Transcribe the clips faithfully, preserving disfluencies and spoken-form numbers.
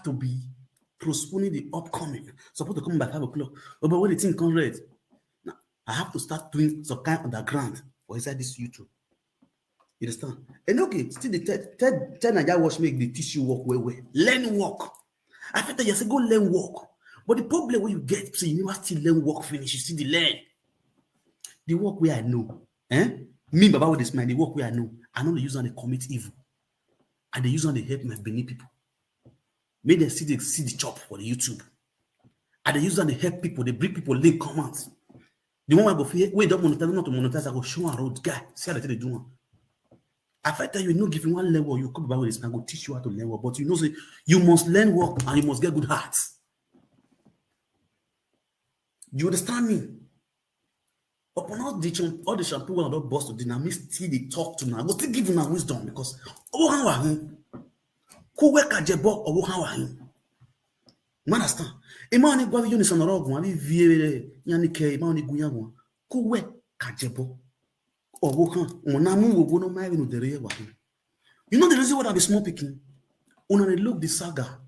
to be postponing the upcoming. Supposed to come by five o'clock. Oh, but when the thing come red, now I have to start doing some kind of underground for inside this YouTube. You understand? And okay, still the tell, tell, tell Naija watch make they teach you work well, well. Learn work. I fit tell you, I say go learn work. But the problem when you get, say you never still learn work finish, you still dey learn. The work wey I know, eh? Me, Baba wey dey smile, the work wey I know, I no dey use am dey commit evil. I dey use am dey help my Benin people. Make dem still dey see the chop for the YouTube. I dey use am dey help people, dey bring people link come out. The one wey I go fit, wey don monetize, not to monetize, I go show am road, guy, see how dem take dey do am. I fit tell you, no give you one learn work, you come Baba wey dey smile, I go teach you how to learn work. But you know say you must learn work and you must get good heart. You understand me? Upon all the cham-, all the shampoo wey I don burst today, na me still dey talk to una. I go still give una wisdom because ọvbokhan wa hin. Ku wẹ ka jẹbọ, ọvbokhan wa hin. You understand? Ima ni gua vbe Unison ọre ọguan, avbe ivie vbe iran ni kẹ, ima ni gu iran guan. Ku wẹ ka jẹbọ. Ọvbokhan, ọmọ na mu wowo ne ọ ma rẹn vbene odẹ rre ye wa hin. You know the reason why I be small pikin? Una dey look the saga.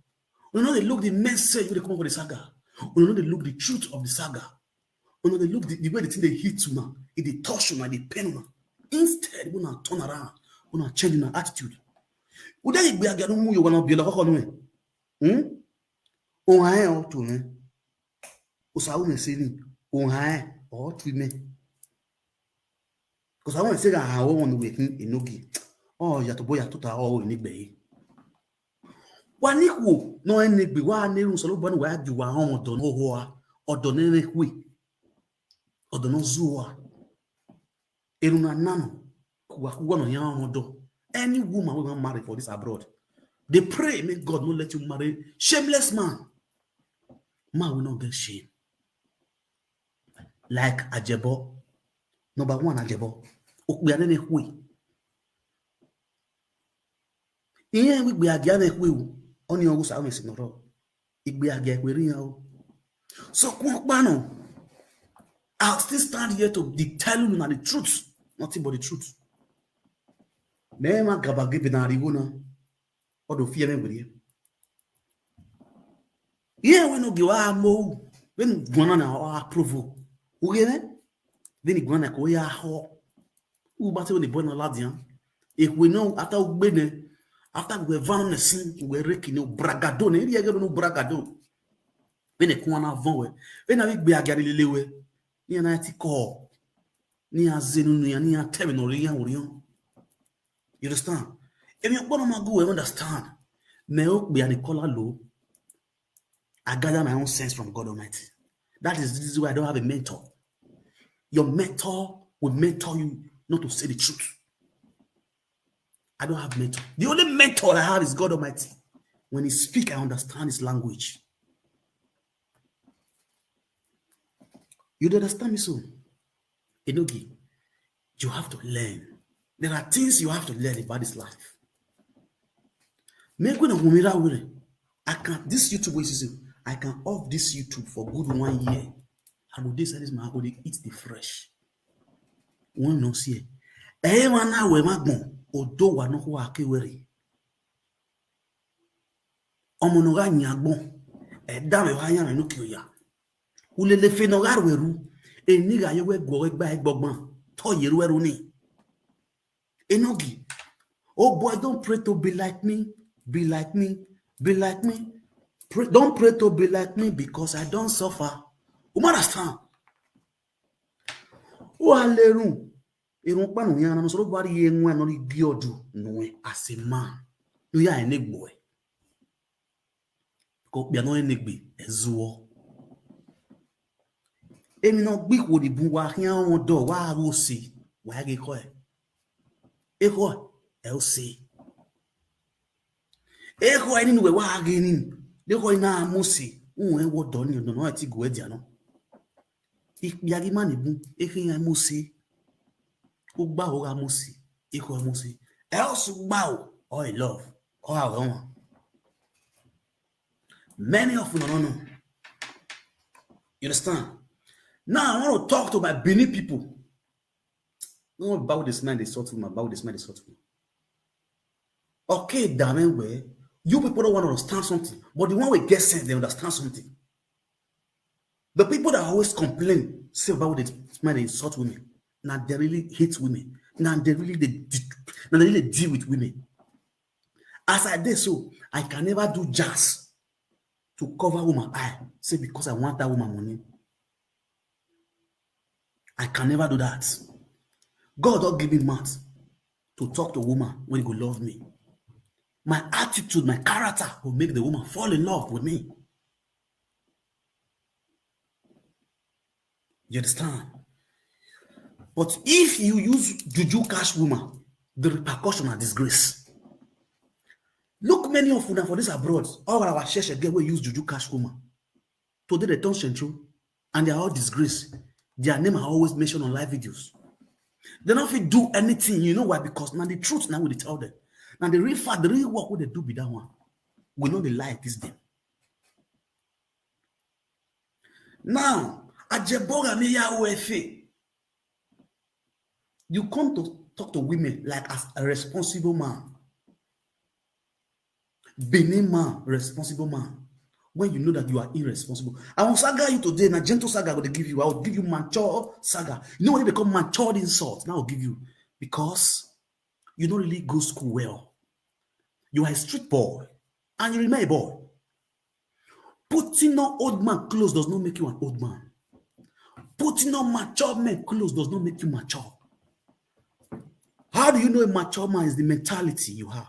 Una no dey look the message wey dey come out for the saga. Una no dey look the truth of the saga. Una dey look the, the way the thing dey hit una, e dey touch una, e dey pain una. Instead, una turn around, una change una attitude. Ude igbe agia no mu yo wa na bi ọla kọkọ nuẹn. Hmm? Ohan ẹn ọ to mwẹ. Osa ru mwẹ sẹ ni, ohan ẹn ọ tu imẹ. Because I want to say that I want to wake him enogi. Oh, ya to boy ya tota oh ni gbe. Wa ni khuo ne ọ rẹn ne egbe, wa ne erhunmwu Osanobua ne wa gie uwa rọnmwẹ ọdọ ne ọ hoa, ọdọ ne ẹmwẹ khue, ọdọ ne ọ zu ua. Erhunmwu na nọ, khuwa khuwa ne ọ yan rọnmwẹ ọdọ. Any woman wey wan marry for this abroad, dey pray make God no let you marry shameless man. Man wey no get shame. Like Ajebor. Number one, Ajebor. Okpia nene khue. Iran wẹ igbe agia mwẹ khue o, ọnii ọ ghe Osa mwẹ si nọ rrọọ. Igbe agia khue rre iran o. So, kuọkpa nọ, I still stand here to de-, tell you na the truth, nothing but the truth. Mẹ ma gabagebe na rhie igho na, ọ do fi ẹmwẹ werriẹ. Iran wẹ ne ogie wa mu ru, vbene guan na ọ approve. U ghe mwẹ? Vbene guan na ko ya họ. U ba te vbene boy na ladian. Ekhue nọ, after u gbe nẹ, after wẹ van nẹ sin, wẹ rre kine, u bragado nẹ, erriọ ẹghẹ ne u bragado. Vbene kuan na vọn wẹ, vbene avbe igbe agia ni lele wẹ, ne iran na ti kọ, ne iran zẹ unu ne iran, ne iran ta ẹmwẹ ne ọ rre iran orhiọn. You understand? Emwi ọkpọ ne ọ ma gu wẹ understand. Mẹ okpia ni kọla lo. I gather my own sense from God Almighty. That is the reason why I don't have a mentor. Your mentor will mentor you not to say the truth. I don't have mentor. The only mentor I have is God Almighty. When he speak, I understand his language. You dey understand me so? Enogie, you have to learn. There are things you have to learn about this life. Make una humi ra were. I can, this YouTube wey you see so, I can off this YouTube for good one year. I go dey inside this man, I go dey eat the fresh. One no see. Ẹ ma na wẹ ma gbọn, odo wa nọ khuo a ke wẹ rre. Ọmọ ne ọ gha yin agbọn, ẹdamwẹ ọghe ayanmwẹ ne uki oya. Ulelefe ne ọ gha ru ẹru, eni gha ye wẹ guọghọ igba ẹgbọgban, te ọ ye ru ẹru ni. Enogie, oh boy, don't pray to be like me, be like me, be like me. Pray, don't pray to be like me because I don't suffer. U ma understand? U gha le erhunmwu, erhunmwu ọkpa ne u yan na, ne Osanobua rhie ẹwaẹn ne ọ rhie gie ọdu nuẹn as a man, ne u ya rẹn ne egbe uẹ. Ke okpia ne ọ rẹn ne egbe, ẹ zuọ. Emwi ne ọ gbe ikhuo ni bun, wa khian rọnmwẹ ọdọ, wa ghe ose, wa ghe ekhọe. Ekhọe, ẹ ose. Ekhọe ni ne uwẹ wa ghe ni, ne ekhọe na mu ose, u rẹn wẹ ọdọ ni, ọdọ ne ọ ti gu ẹdia nọ. Ikpia ghi ma ni bun, ekhe iran mu ose. Ugbaro gha mu ose, ekhọe mu ose. Ẹ ose ugbaro, ọ i love, ọ gha wẹ ọmwa. Many of unu no know. You understand? Now, I want to talk to my Benin people. No, Bible this man dey sort of, my Bible this man dey sort of. Okay, da mwẹ wẹ, You people don't want to understand something, but the one wey get sense, they understand something. The people that always complain, say about the man they insult women, now they really hate women, now they really they, now they really deal with women. As I did so, I can never do just to cover woman eye, say because I want that woman money. I can never do that. God don't give me mouth to talk to woman when he go love me. My attitude, my character will make the woman fall in love with me. You understand? But if you use juju catch woman, the repercussion are disgrace. Look, many of una for this abroad, all our church get we use juju catch woman. Today they turn central and they are all disgraced. Their name are always mentioned on live videos. They don't fit do anything. You know why? Because now the truth now will tell them. Now the real fact, the real work what they do be that one. We know the lie this them. Now, Ajebo Gha Mẹ Ya Ru Ẹfe. You come to talk to women like as a responsible man. Benin man, responsible man. When you know that you are irresponsible. I will saga you today, na gentle saga I go dey give you. I will give you mature saga. You know what they call matured insult? Now I will give you. Because you don't really go school well. You are a street boy. And you remain a boy. Putting on old man clothes does not make you an old man. Putting on mature men clothes does not make you mature. How do you know a mature man? Is the mentality you have.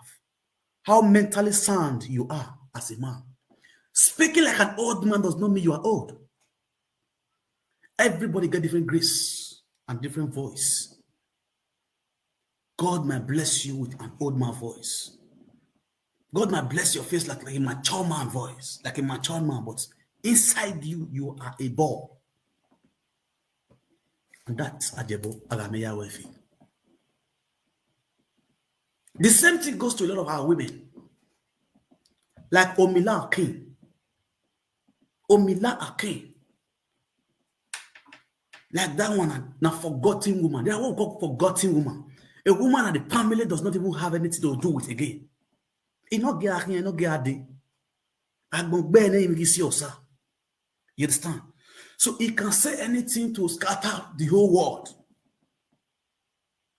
How mentally sound you are as a man. Speaking like an old man does not mean you are old. Everybody get different grace and different voice. God might bless you with an old man voice. God might bless your face like, like a mature man voice, like a mature man, but inside you, you are a boy. And that's Ajebo Gha Mẹ Ya Ru Ẹfe. The same thing goes to a lot of our women. Like Omila Akin. Omila Akin. Like that one, na, na forgotten woman. They are what we call forgotten woman. A woman that the family does not even have anything to do with again. E no get akhin, e no get ade. Agbọn gbe ne imi ghi si osa. You understand? So he can say anything to scatter the whole world.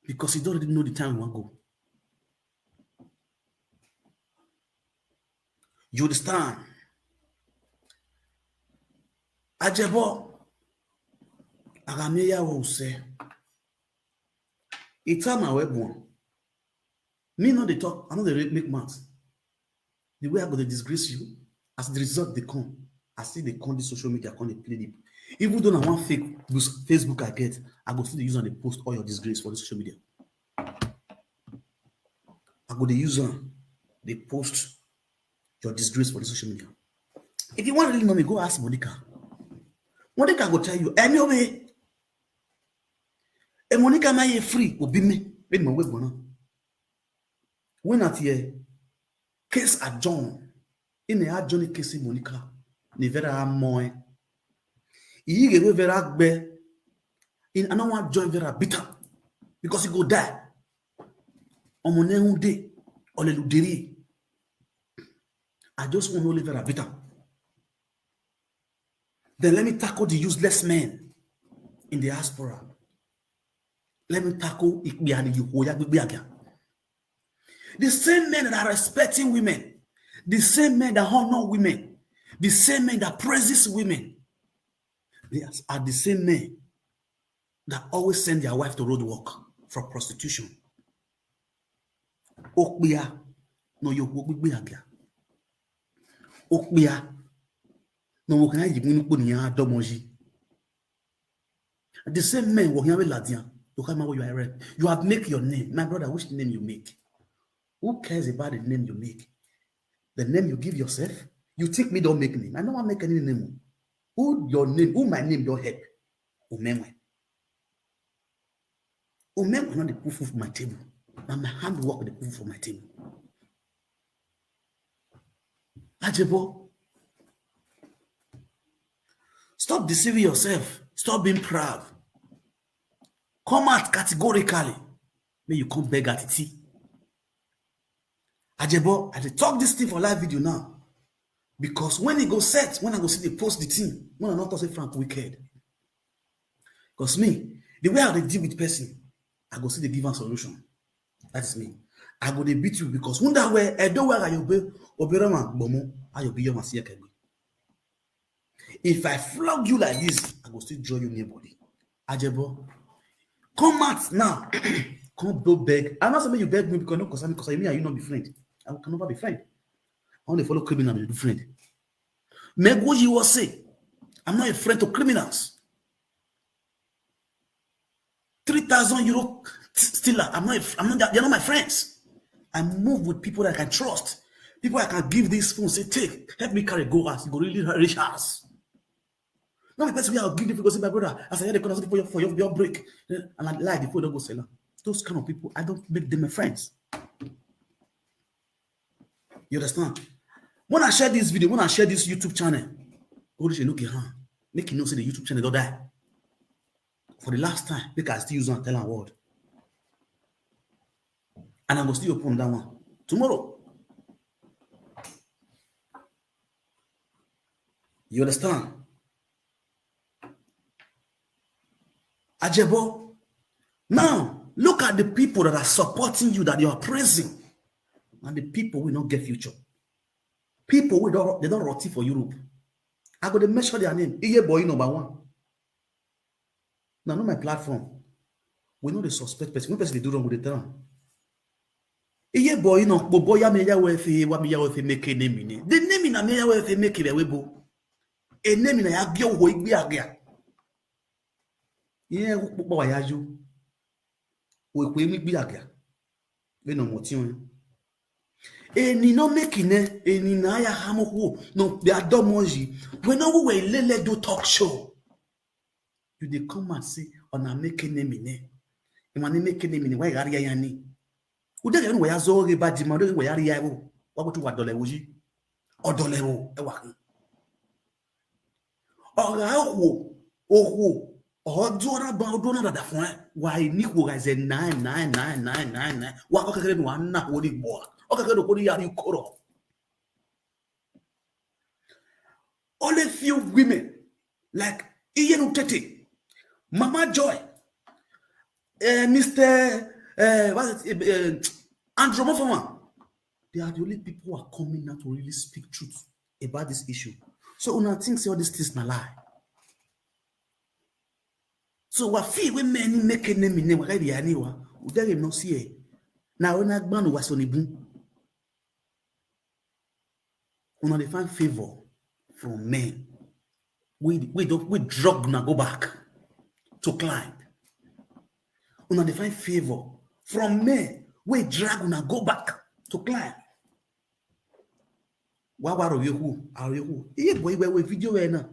Because he don't really know the time we wan go. You understand? Ajebo, Gha Mẹ Ya Ru Ẹfe. Ita ma wẹ buan. Me no dey talk, I no dey make mouth. The way I go dey disgrace you, as the result dey come, I still dey come this social media, come dey play the. Even though na one fake bus-, Facebook I get, I go still dey use am dey post all your disgrace for this social media. I go dey use am dey post your disgrace for this social media. If you wan really know me, go ask Monica. Monica go tell you, any way. E Monica ma ye free, obi me, be me we gbona. When at here, case adjourn. Ine adjourn case Monica, ne Vera moe. Iye ghe Vera gbe. In, I no wan join Vera beat am because he go die. Ọmọ ne rhunmwuda, ọ lele uderri. I just want to leave Vera beat am. Then let me tackle the useless men in the diaspora. Let me tackle ikpia ni ye okhuo ya gbegbe agia. The same men that are respecting women, the same men that honor women, the same men that praises women, they are the same men that always send their wife to road work for prostitution. Okpia ne ọ ye okhuo gbegbe agia. Okpia ne ọvbokhan ya ye iwinna ukpo ne iran dọmọ yi. The same men wẹ ọ khian vbe ladian, do khama wẹ you are a rep. You have make your name. My brother, which name you make? Who cares about the name you make? The name you give yourself? You think me don't make name? I no wan make any name. Who your name? Who my name don't help? Umemwe. Umemwe no dey put food for my table. Na my handwork dey put food for my table. Ajebo, stop deceiving yourself. Stop being proud. Come out categorically. Make you come beg at tea. Ajebo, I dey talk this thing for live video now. Because when e go set, when I go see dey post the thing, when I no talk say Frank wicked. Because me, the way I dey deal with person, I go see dey give am solution. That is me. I go dey beat you because wonder where Edo where I obe, obe rama gbomo, I obe your masiya kegbe. If I flog you like this, I go still draw you near body. Ajebo, come out now. Come do beg. I no say make you beg me because no concern me, because me and you no be friend. I can never be friend. I only follow criminal be friend. Mẹ gu yi wẹ sẹ, I'm not a friend to criminals. Three thousand euro st- stealer. I'm not, a, I'm not, they're not my friends. I move with people that I can trust. People I can give this phone, say, take, help me carry go house. You go really reach house. Not the person where I'll give the people, say, my brother, as I hear the corner for your, for your, your break. Eh, and I lie, the phone don't go sell am. Those kind of people, I don't make them my friends. You understand? When I share this video, when I share this YouTube channel, Orisha look at her. Make you know say the YouTube channel don't die. For the last time, make I still use one tell her word. And I go still open that one tomorrow. You understand? Ajebo, now look at the people that are supporting you, that you are praising, and the people will not get future. People we don't, they don't rot for Europe. I go to mention their name. Iye boy number one. Now, no my platform. We know the suspect person. When person they do wrong with the town. Iye boy, you know, but boy, ya me ya we fe, wa me ya we fe make a name in it. The name in a me ya we fe make it away bo. A name in a ya gi owo igbe agia. Iye ukpokpo wa ya yo. Oekhue mu igbe agia. Vbene ọ mwẹ ọtiọnrẹn. Eni ne ọ make nẹ, eni ne a ya khama okhuo ne ọ kpia dọmọ yi, wẹ ne ọ wu wẹ lele do talk show. You dey come and say, ọna make enemy nẹ. Emwa ne make enemy nẹ, wa gha rhie iran ni. Ude ghẹ ne uwa ya zọ ghe ba dima, ude ghẹ ne uwa ya rhie ẹvbo, wa wẹ te uwa dọlọ ẹvbo yi. Ọ dọlọ ẹvbo, ẹ wa khin. Ọ gha okhuo, okhuo, ọ do ọna ban, ọ do ọna dada fọẹn, wa i ni ikhuo gha zẹ nine, nine, nine, nine, nine, nine. Wa kọ kẹkẹrẹ ne uwa na okhuo ni gbua. Ọ kẹkẹrẹ ne okhuo ni ya rhie ukorọ. Only few women, like Iyenu Tete, Mama Joy, uh, Mister Uh, what is it? Uh, Andrew Mofama. They are the only people who are coming out to really speak truth about this issue. So una think say all these things na lie. So wa feel we men ni make enemy ne wa gha rhie ni wa. Ude ghe no see e. Na wẹ na gban wa so ni bun. Una dey find favor from men. We, we, don't, we drag una go back to climb. Una dey find favor from men wey drag una go back to climb. Wa wa aro ye khu, aro ye khu. Iye boy we we video we na.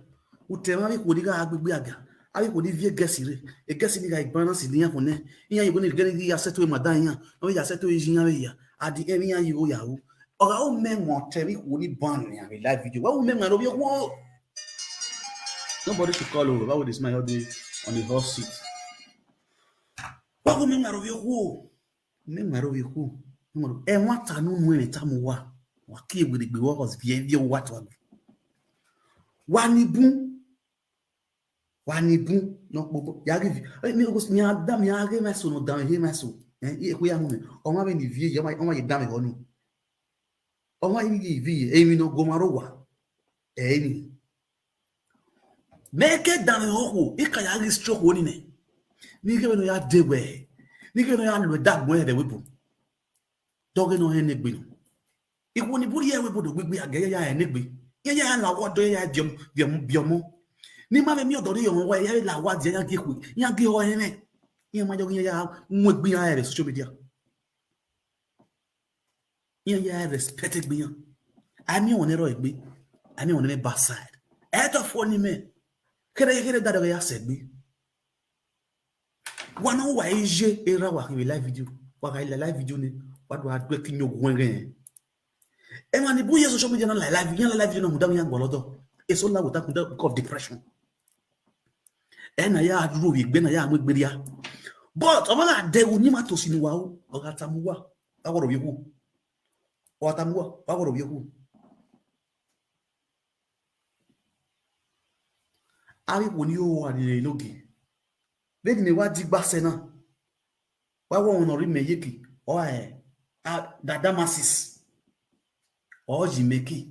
U te ma bi khu di ga agbegbe aga. A bi khu di vie gesi re. E gesi ni ga balance ni ya khu ne. Iyan yugo ni geni ya settle madam iyan. No ya settle iyan we ya. Adi e iyan yugo ya hu. Ọ gha u mẹ wọn te vbe ikhuo ni ban nian vbe live video. Wẹ u mẹ wọn aro vbe ikhuo. Nobody should call over. Why would this man all day on the hot seat? Why would me aro vbe ikhuo? Me aro vbe ikhuo. Ẹmwata ne unu ẹmwẹ tama uwa. Wa kie werriegbe vbe ọghọ viẹ viẹ uwa tuagbe. Wa ni bun. Wa ni bun ne ọ kpobọ ya ghi vi. Ẹ, mi, mi a da, mi a ghe mwẹ eso ne ọ danmwẹ he mwẹ eso. Ẹ, i ekhue ya mu mwẹ. Ọmwa vbe ni viẹ ye, ọmwa, ọmwa ye danmwẹ họ ni. Ọmwa i ye vi ye, emwi ne ọ gu ọmwa rre owa. Ẹ ni. Mẹ ke danmwẹ họ okhuo, I ka ya ghi stroke okhuo ni nẹ. Ne I ghe vbene ọ ya de wẹ, ne I ghe vbene ọ ya lo ẹdagbọn ẹre vbe ẹvbo. Dọghe ne ọ hẹn ne egbe nọ. Ikhuo ni bun rhie ẹvbo do gbigbi a gẹ ya ya hẹn ne egbe. Ya ya la owa do ya ya viọ, viọ, viọ ọmọ. Ne I ma vbe miẹn ọdọ rhie ọmwa wa, ya la owa dia, ya gie ekhue, ya gie họ hẹn mwẹ. Iran ma yọ ghe iran ya mu egbe iran rre social media. Iran ya respect egbe iran. A miẹn ọmwa ne rrọọ egbe, a miẹn ọmwa ne mwẹ backside. Ẹ tọ fo ni mẹ. Kherhe kherhe da rẹ ya sẹ egbe. Wa na wa ye erha wa khin vbe live video. Wa gha la live video ni, wa do a do ẹki yan oguẹn ghẹ. Emwa ni bu ye social media na la live, iran la live video na muda iran gbe ọlọdọ. Eso la wota muda because of depression. Ẹ na ya ru ovbi egbe na ya mu egbe ria. But ọ ma gha dẹ wu ni ma tosi ne uwa ru, ọ gha tama uwa, a wọrọ ovbi egwu. Wa tama uwa, wa wọrọ ovbi okhuo. Avbe ikhuo ni ho uwa rhie enogie. Vbene imẹ wa digba sẹ na, wa wẹ ọmwa ne ọ rre imẹ iyeke, ọ ẹ, a, Dada Masis. Ọ yi imẹ ke.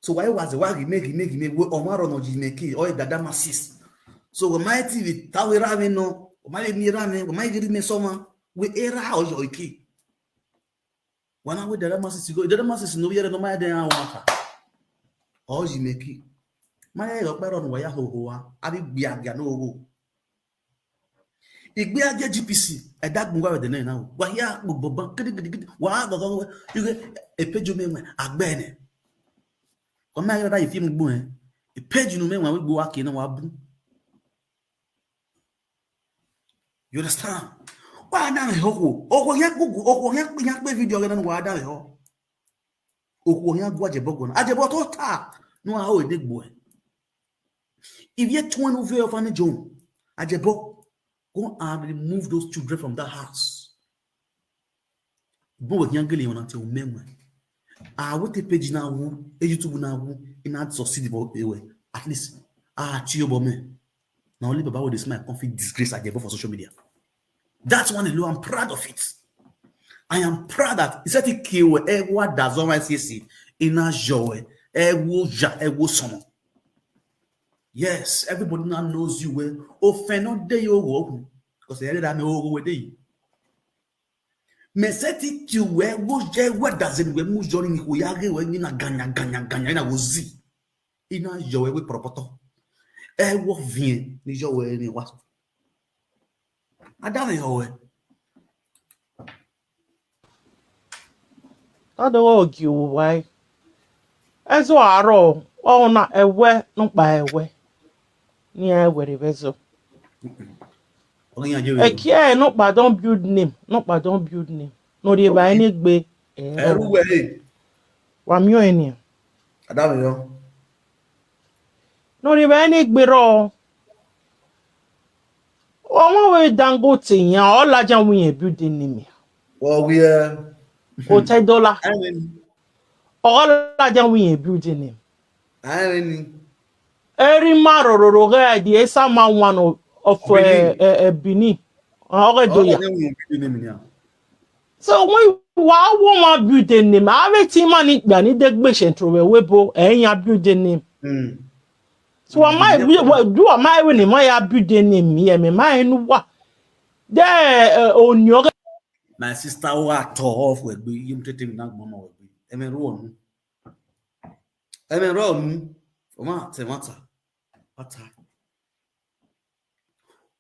So wa i wa zẹ, wa ghi mẹ, ghi mẹ, ghi mẹ, wẹ ọmwa rrọọ ne ọ yi imẹ ke, ọ ẹ Dada Masis. So wẹ ma i te vbe ta wẹ erha mwẹ nọ, wẹ ma vbe miẹn erha mwẹ, wẹ ma i ghi rhie imẹ sẹ ọmwa, wẹ erha ọ yọ ke. Wa na wẹ Dada Masis go, Dada Masis ne ovbi ẹre ne ọ ma dẹ iran wan kha. Ọ yi imẹ ke. Ma rẹn ọkpa rrọọ ne uwa ya hoho ua, avbe igbiagia ne ohogho. Igbe a gie G P C, ẹdẹ agbọn uwa vbe ẹdẹ nẹ na o. Wa hia kpo bọban, gidigidigidi, wa ghọghọ wẹ, ighe, e page mẹ wẹ, a gbe nẹ. Ọ ma ghi ra ye film gbe rẹn, e page ne u mẹ wẹ, wẹ gbe uwa ke na wa bu. You understand? Wa danmwehọ okhuo, okhuo hia gugu, okhuo hia, hia kpe video ọghe na ne wa danmwehọ. Okhuo hia gu Ajebọ guan. Ajebọ to ta, ne uwa ho edegbe. Ivie tuẹn ne u viọ ọfanẹ John, Ajebọ, go and remove those children from that house. Bun wẹ khian gele emwa na tie umẹ wẹ. A wẹ te page na wu, e YouTube na wu, I na succeed vbe wẹ. At least, a tie obọ mẹ. Na only baba wey dey smile come fit disgrace Ajebọ for social media. That one alone, I'm proud of it. I am proud that he said he kill wẹ, ẹ wa da zọ ọmwa S S C, I na yọ wẹ, ẹ wo ya, ẹ wo sọmọ. Yes, everybody now knows you well. Ofẹn nọ de ye oghọ hu, because ẹ rẹ da mẹ oghọ wẹ de yi. Mẹ sẹtin tie uwẹ, wo ye wẹ da zẹ ne uwẹ mu yọ ni, ikhuo ya ghe wẹ ni na ganya, ganya, ganya, na wo zi. I na yọ wẹ wẹ pọrọpọtọ. Ẹ wọ viẹn ni yọ wẹ ni wa. A danmwehọ wẹ. Ọ do gie uwa ẹzọ arọ, ọ na ẹwẹ nọkpa ẹwẹ. Ne iran wẹ rre vbe ẹzọ. Ọ ghi yan je vbe. Ẹkiẹ nọkpa don build name, nọkpa don build name. Ne ọ rhie evbare ne egbe. Ẹ ru wẹ re. Wa miẹn ọnrẹn nian. A danmwehọ. Ne ọ rhie evbare ne egbe rrọọ. Ọmwa wẹ Dangote yan, ọ ladian wẹ irẹn build name. Ọ wiẹ. Otẹdola. Amen. Ọ ladian wẹ irẹn build name. Amen. Eri ma roro ghẹ idea, esa ma one of, of, Benin. Eh, eh, eh, Benin. Ah, ọ ghẹ do ya. Ọ ladian wẹ irẹn build name nian. So when wa wo ma build name, avbe te ima ni kpia ni de gbe Central vbe ẹvbo ebo, ẹ i yan build name. Mm. So wa ma, mm, wa, do wa ma ẹvbo ne ma ya build name, ye mẹ ma enu wa. De, eh, oniọn. My sister, wa tọ off wẹ gbe, ye mu tete mi na gbọmọ wẹ gbe. Ẹmwẹ rrọọ nu. Ẹmwẹ rrọọ nu. Ọ ma tẹ mata. Mata.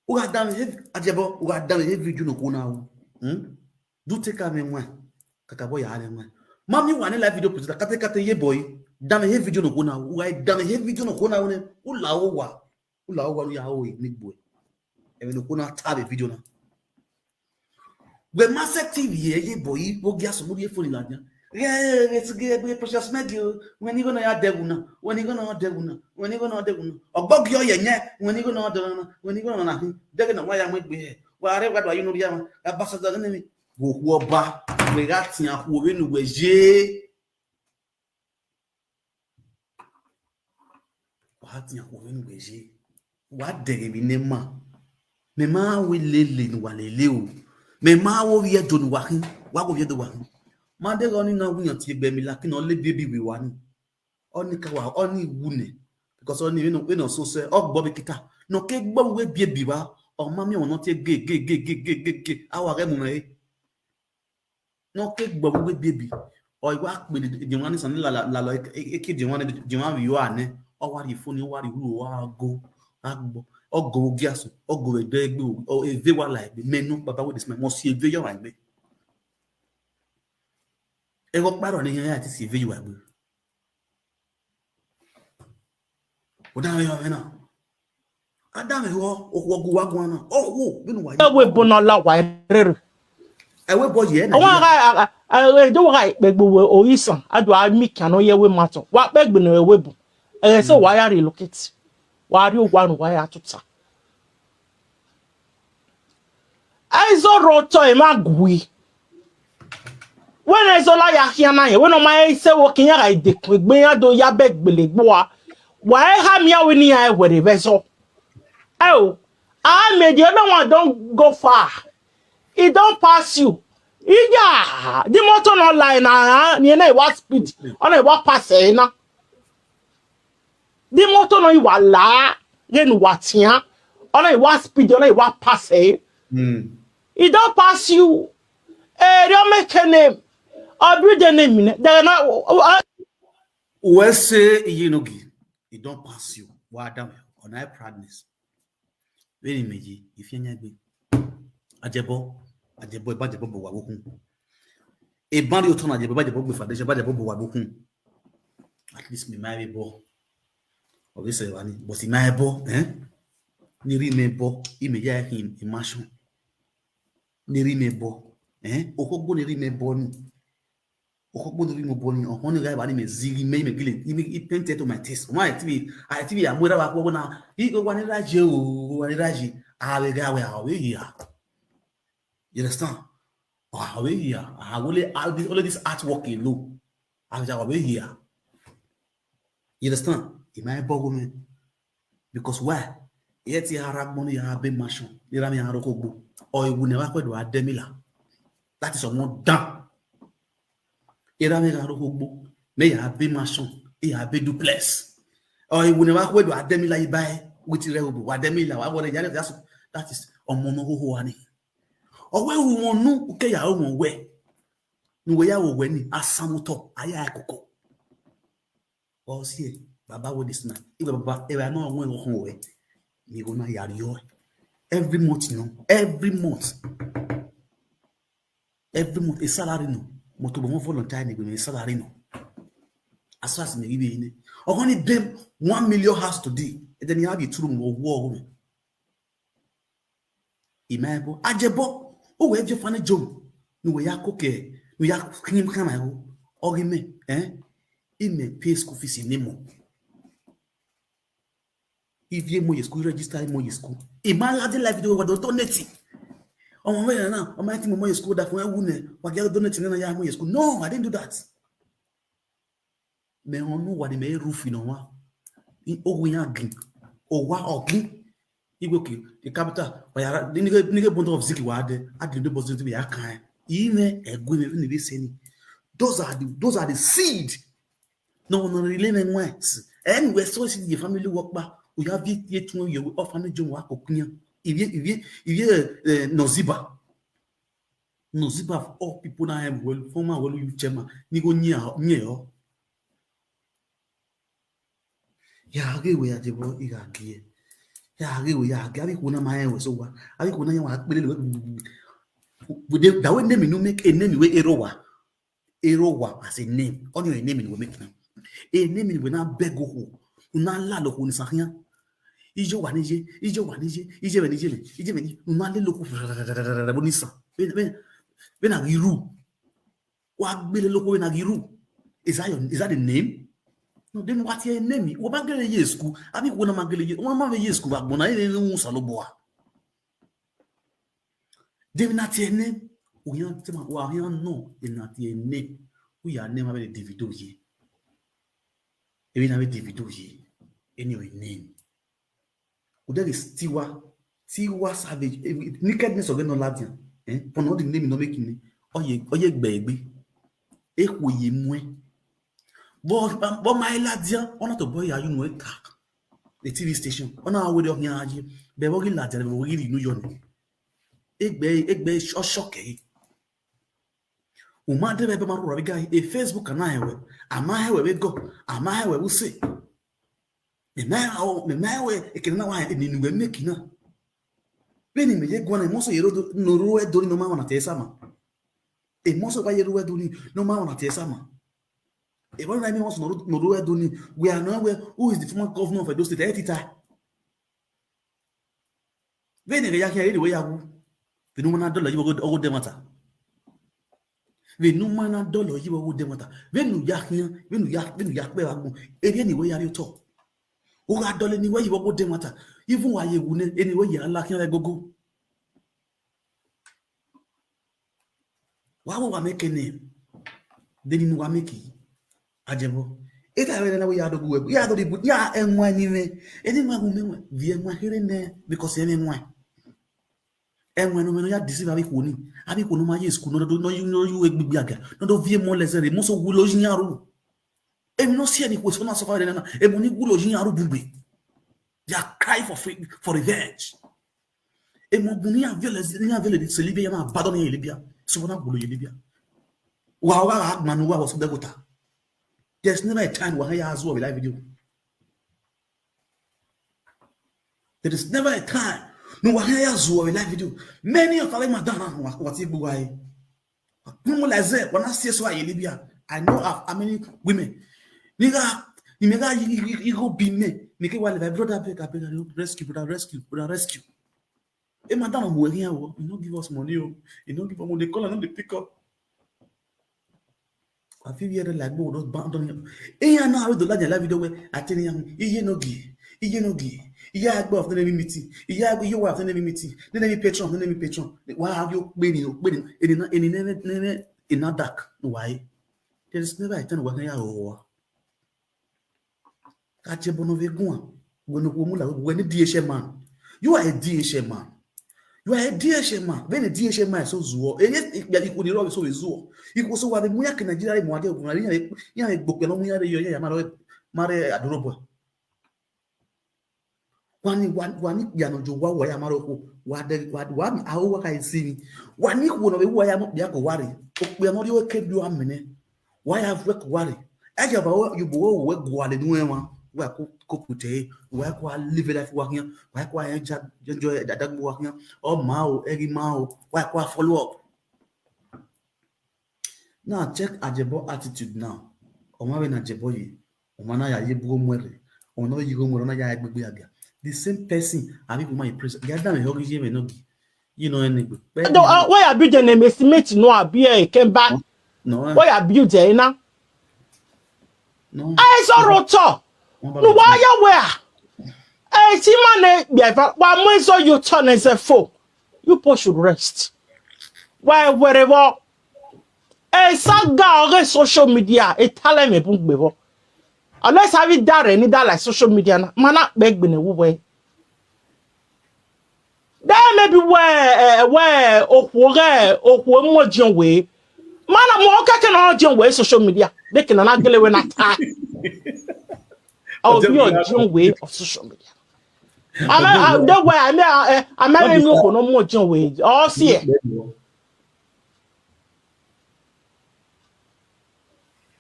U gha danmwehọ, Ajebọ, u gha danmwehọ video ne okhuo na ru. Hmm? Do take am ẹwaẹn, kakabọ ya rre ẹwaẹn. Ma miẹn uwa ne live video presenter, kate kate ye boy, danmwehọ video ne okhuo na ru. U gha danmwehọ video ne okhuo na ru nẹ, u la owa, u la owa ne u ya ho ne egbe. Ẹmwẹ ne okhuo na ta vbe video na. Wẹ ma sẹtin vbiẹ ye boy, vbe ogie asomọ rhie phone ladian. Ghẹ, ghẹ, ghẹ, ghẹ, Precious Meg o, wẹ ne igho na ya dẹghe una, wẹ ne igho na dẹghe una, wẹ ne igho na dẹghe una. Ọgbọgi ọ yẹ yẹn, wẹ ne igho na dẹghe una, wẹ ne igho na khin, dẹghe na wa ya mu egbe hẹ. Wa rre wa do a ye unu rhia mwa, gha ba sẹ da ghe ne emwi. Vbe okhuo ọba, wẹ gha tian khuo vbene uwẹ ye. Wa tian khuo vbene uwẹ ye. Wa dẹghe emwi ne ma. Mẹ ma wẹ lele ne uwa lele o. Mẹ ma wẹ ovbi Ẹdo ne uwa khin, wa wẹ ovbi Ẹdo uwa khin. Ma deghẹ ọnii na wu yan tie egbe emwi, lakin ọ le ebiebi vbe uwa ni. Ọnii ka wa, ọnii wu nẹ. Because ọnii vbene, vbene ọ sosẹ, ọ gbọ vbe kita. Ne ọ ke gbọ vbe ebiebi vba, ọ ma miẹn ọmwa ne ọ tie ge, ge, ge, ge, ge, ge, ge. A wa ghẹ mu mwẹ re. Ne ọ ke gbọ vbe uwu ebiebi, ọ i wa kpe Diemwana ni sani lala, lala, e, e, eke Diemwana, Diemwana vbe iro a nẹ, ọ wa rhie phone, ọ wa rhie uru, ọ wa go, a gbọ, ọ go vbe ogie asọn, ọ go vbe ẹdẹ egbe, ọ, eve wa la egbe, mẹ nọ, baba wey dey smile, mẹ ọ si eve yọ mwa egbe. Ẹghẹ ọkpa rrọọ ne iran ya te si eve ye uwa egbe. Ọ danmwehọ mwẹ na. A danmwehọ, okhuo gu uwa guan na. Okhuo, vbene uwa ye. Ẹvbo ebo na la wa rere. Ẹvbo ebo ye na. Ọmwa gha, a, a, a, e do wa gha kpegbe uwe oyisan, a do a miẹn ikian nọ ye ẹvbo ima tọn. Wa kpegbe ne ẹvbo ebo. Ẹghẹ sẹ wa ya relocate. Wa rrie owa ne uwa ya tota. Ẹzọ rre otọ emwa gui. Wẹ ne Zola ya khian na yẹn, wẹ ne ọ ma sẹ vbe okin iran gha dekun egbe iran do ya bẹ gbele gbe ua. Wa i kha miẹn avbe ne iran wẹrẹ vbe ẹzọ. Ẹo, a miẹn, the other one don go far. He don pass you. Iya, the motor no line na, ni na wa speed, ọ na wa pass ẹ na. The motor no wa la, then wa tian, ọ na wa speed, ọ na wa pass ẹ. He don pass you. Erriọ make name. Ọ build name nẹ. They na, uh, Uwẹ sẹ iye nogi, he don pass you. Wa da mwẹ, ọ na proudness. Vbene imẹ ye, I fian yan egbe. Ajebọ, Ajebọ, eba Ajebọ bọ wa vbe okun. Eba rhie otọ na Ajebọ, eba Ajebọ gbe foundation, eba Ajebọ bọ wa vbe okun. At least mẹ ma vbe bọ. Ọ vbe sẹ evba ni, but I ma vbe bọ, eh? Ne I rhie imẹ bọ, imẹ ya khin mansion. Ne I rhie imẹ bọ, eh? Okhogbo ne I rhie imẹ bọ ni. Okhogbo ne I rhie imẹ bọ ni, ọhọn ni gha evba ni mẹ zighi mẹ, imẹ gele, imẹ, I painted to my taste. Ọmwa I te vbe, I te vbe ya mu erha vbe akhuẹ na, I wa ni ra ye o, wa ni ra ye. A vbe gha wẹ, a vbe hia. You understand? A vbe hia. A wele, all this, all this artwork alone. A vbe ya, a vbe hia. You understand? I ma vbe bọ gho mẹ. Because why? Ẹ ti a rre agbọn ne ya be mansion, ne erha mwẹ ya rre okhogbo. Ọ i wu ne wa khuẹ do a dẹ mi la. That is ọmọ dan. Erha mwẹ gha rre okhogbo, mẹ ya be mansion, I ya be duplex. Ọ i wu ne wa khuẹ do a dẹ mi la ibae, with rẹ obo, wa dẹ mi la, wa wọrẹ ya, that's, that is ọmọ ne ọ hoho a ni. Ọ wẹ ru wọn nu, u ke ya ru wọn wẹ. Ne uwẹ ya ru wẹ ni, a san vbe otọ, a ya koko. Ọ si ẹ, baba wẹ this man. Iwẹ baba, ẹvba nọ wọn ẹghọ khọn wẹ. Ni igho na ya rriọ. Every month, you know, every month. Every month, a salary nọ. Mo to gbọmọ volunteer ni gbe mẹ salary nọ. As far as me give you, ọghọ ni bem one million house today. And then you have two room, wo wo. I ma vbe bọ, Ajebọ, uwẹ viọ Funny John, ne uwẹ ya koko, ne u ya khin khan ma ẹvbo, ọ ghi mẹ, eh? I mẹ pay school fees ne mọ. I viọ mu ye school, I register mu ye school. I ma gha dẹ live video, wa do donate. Ọmọ mwẹ na, ọ ma ti mu mu ye school, da fun ẹwu nẹ, wa gha donate nana ya mu ye school. No, I didn't do that. Mẹ họn ne uwa ni mẹ roof ne ọmwa. I, owa iran gin. Owa ọ gin. Igwe ke, the capital, wa ya ra, ni, ni, ni bundle of zinc wa dẹ, a gin bundle of zinc ya kan. I mwẹ ẹgue mwẹ ni vbe sẹ ni. Those are the, those are the seed. No, no, really, man, why? Anyway, so is your family work back. We have it yet to your orphanage, you work, Okunya. If you, if you, if you, uh, Noziba. Noziba of all people na hẹn wẹl, former wẹl yu chairman, ni go yin a, yin ọ. Ya ghe wẹ ya debọ, I gha gie. Ya ghe wẹ ya gie, avbe ikhuo na ma rẹn wẹ so wa. Avbe ikhuo na yan wa kpele le wẹ. Da wẹ name ne u make a name wẹ ero wa. Ero wa as a name. Ọni a name ne wẹ make na. A name ne wẹ na beg okhuo. U na la okhuo ni sa khian. Iye owa ni ye, iye owa ni ye, iye vbe ni ye vbe, iye vbe ni, u na lele okhuo vbe ni sa. Vbe, vbe, vbe na ghi ru. Wa gbe lele okhuo vbe na ghi ru. Is that your, is that the name? No, then what your name? Wa ma gele ye school. Avbe ikhuo na ma gele ye, wa ma vbe ye school vbe agbọn na, ẹ i re ne u Osanobua. David na tie name, u yan te ma, wa yan nọ, e na tie name. U ya name avbe Davido ye. Emwi na avbe Davido ye. Eni ọ name. U de ghi Tiwa, Tiwa Savage, eh, nakedness ọghe nọ ladian. Eh, for not the name nọ make ni. Ọ ye, ọ ye gbe egbe. Ekhuo ye muẹn. Vbọ, vbọ ma ladian, ọ na tobọ ya ye unu eta. The T V station. Ọ na wẹ ọ khian ye. Bẹ vbọ ghi ladian, vbọ ghi rhie unu yọ ni. Egbe, egbe ọ shock ẹre. U ma de vbe ebe ma rhurhu avbe guy, e Facebook a na hẹn wẹ, a ma hẹn wẹ vbe gọ, a ma hẹn wẹ vbe use. Mẹ ma hẹn, mẹ ma hẹn wẹ, ekene na wa hẹn, eni ne uwẹ make na. Vbene imẹ ye guan na, emọsọ ye ru ẹdo ni ne ọ ma wan na tie ẹre sama. Emọsọ wa ye ru ẹdo ni ne ọ ma wan na tie ẹre sama. Evba na eni emọsọ ne ọ ru ẹdo ni, wẹ a nọ wẹ, who is the former governor of Edo State, ẹ i ta. Vbene ẹghẹ ya khian, erha ne uwẹ ya wu, vbene u ma na dọlọ ye vbe ọghe odẹ ẹmwata. Vbene u ma na dọlọ ye vbe ọghe odẹ ẹmwata. Vbene u ya khian, vbene u ya, vbene u ya kpẹ vbe agbọn, erha ne uwẹ ya rrie otọ. U gha dọlọ eni uwẹ ye vbe ọghe odẹ ẹmwata. Even wa ye wu nẹ, eni uwẹ ya la khian vbe ẹgogo. Wa vbe wa make name. De ni ne uwa make yi? Ajebọ. Eta vbe na wẹ ya do gu wẹ, ya do di bu, ya ẹwaẹn ni mwẹ. Eni ma gu mẹ wẹ, viẹ ẹwaẹn kherhe nẹ, because ẹmwẹ ẹwaẹn. Ẹwaẹn ne ọ mwẹ ne ọ ya deceive avbe ikhuo ni. Avbe ikhuo ne ọ ma ye school, ne ọ do, ne ọ yu, ne ọ yu egbigbi aga, ne ọ do viẹ emọ lẹzẹ rre, emọ so wulo yi iran ru. Emwi ne ọ si ẹre ni ikhuo eso na suffer rre nana, emọ ni wulo yi iran ru bun gbe. They are crying for free, for revenge. Emọ bun ne iran viọlẹ, ne iran viọlẹ sẹ Libya, iran na badọ ne iran ye Libya. So na wulo ye Libya. Wa, wa gha gbanu wa wọ sẹ dẹgota. There's never a time wa ya zuọ vbe live video. There is never a time ne uwa khian ya zuọ vbe live video. Many of our madam na wa, wa tie gbe uwa re. Kpọnmwẹ like that, wa na si eso a ye Libya. I know of how many women. Ni gha, ni mẹ gha yi, yi, yi, igho bi mẹ. Ni ke wa le, my brother, beg, I beg, I rescue, brother, rescue, brother, rescue. E madam mu ẹre khian o, he no give us money o. He no give us money, call am, no dey pick up. I feel very like we don't ban don. Iran na we do like live video where I tell him, iye no gi, iye no gi, iye agbe of the enemy meeting, iye agbe your wife the enemy meeting, the enemy patron, the enemy patron. Why have you been in, been in, in, in, in, in, in that dark? Why? There is never a time when I oh. Ka tie ẹbọ ne ọ vbe guan, wẹ ne okhuo mu la, wẹ ne D H L man. You are a D H L man. You are a D H L man. Vbene D H L man eso zuọ, eye ikpia ikhuo ni rrọọ eso vbe zuọ. Ikhuo eso wa vbe mu ya ke Nigeria re mu a die ogun, iran vbe, iran vbe gbe okpia ne ọ mu iran rre yọ, iran ya ma rre, ma rre adorobọ. Wa ni, wa, wa ni ikpia ne ọ jọ owa, wa ya ma rre okhuo, wa de, wa, wa, a ho wa ka si emwi. Wa ni ikhuo ne ọ vbe wa ya mu okpia ke owa rre, okpia ne ọ rrie ke do a mẹ nẹ. Wa ya vuẹ ke owa rre. Ẹ ya ba ye obọ wẹ gualọ enu ẹmwẹ, wa ko, ko put ẹre, wa ko a live life wa khian, wa ko a enjoy, enjoy adagbe wa khian. Ọ ma o, ẹghe ma o, wa ko a follow up. Now check Ajebọ attitude now. Ọmwa vbe ne Ajebọ ye, ọmwa na ya ye bu omuẹrre, ọmwa ne ọ ye igho muẹrre, ọ na ya egbegbe ya bia. The same person, avbe igho ma ye prison. Ya da mwẹ hẹ ọghe ye mwẹ nọ gi. You know, enegbe. Wẹ ya build an estimate no abi e kemba. No. Wẹ ya build e na. No. Ẹ i zọrọ otọ. Ne uwa ya wẹ a. Ẹ i si ma ne gbe eva, wa mu ezo ye otọ ne zẹ fo. You people should rest. Wa wẹrẹ vbọ. Esa ga ọghe social media, e talẹ mwẹ bun gbe vbọ. Unless avbe idarẹ ni da la social media na, ma na kpẹ egbe ne wu wẹ. Then maybe wẹ, eh, wẹ okhuo ghẹ, okhuo mu ọdiọn wẹ. Ma na mu kẹkẹ ne ọdiọn wẹ social media. Deke na na gele wẹ na ta. Ọ bi ọdiọn wẹ of social media. Amẹ, a, de wẹ, amẹ, eh, amẹ vbe miẹn okhuo ne ọ mu ọdiọn wẹ. Ọ si ẹ.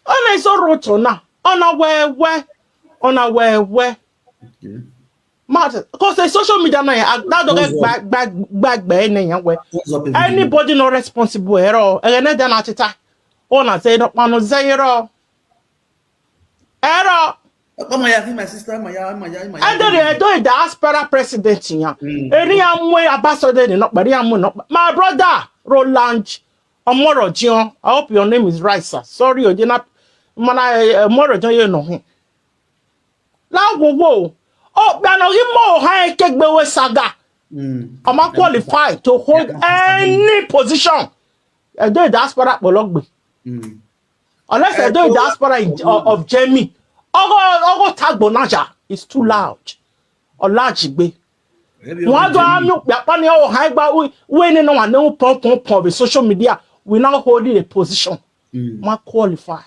Ọna i zọrọ otọ na, ọna wẹ wẹ, ọna wẹ wẹ. Okay. Ma, cause social media na ya, a, da dọghe gba, gba, gba, gba ẹnẹ yan wẹ. Anybody not responsible ẹ rrọọ, ẹghẹ ne da na tita. Ọna zẹ nọkpa nọ zẹ ye rrọọ. Ẹ rrọọ. Ọkpa ma ya fi my sister, ma ya, ma ya, ma ya. Ẹdẹ rẹ, ẹdẹ diaspora president yan. Mm. Eri ya mu ambassador ni nọkpa, eri ya mu nọkpa. My brother, Roland Omorodion, I hope your name is right, sir. Sorry, o, je na, mana, eh, Omorodion ye nọ hin. La wo wo. Okpia ne ọ ghi mu ohan ekegbe wẹ saga. Mm. Ọ ma qualify to hold any position. Ẹdẹ diaspora kpọlọ gbe. Mm. Unless ẹdẹ diaspora in, of, of Germany. Ọgọ, ọgọ tagbo na ja is too loud. Ọ large gbe. Maybe wọn only do Germany. Ami okpia kpa ni ọ ha igba we, we ne no one no pon pon pon with social media. We now holding a position. Mm. Ma qualify.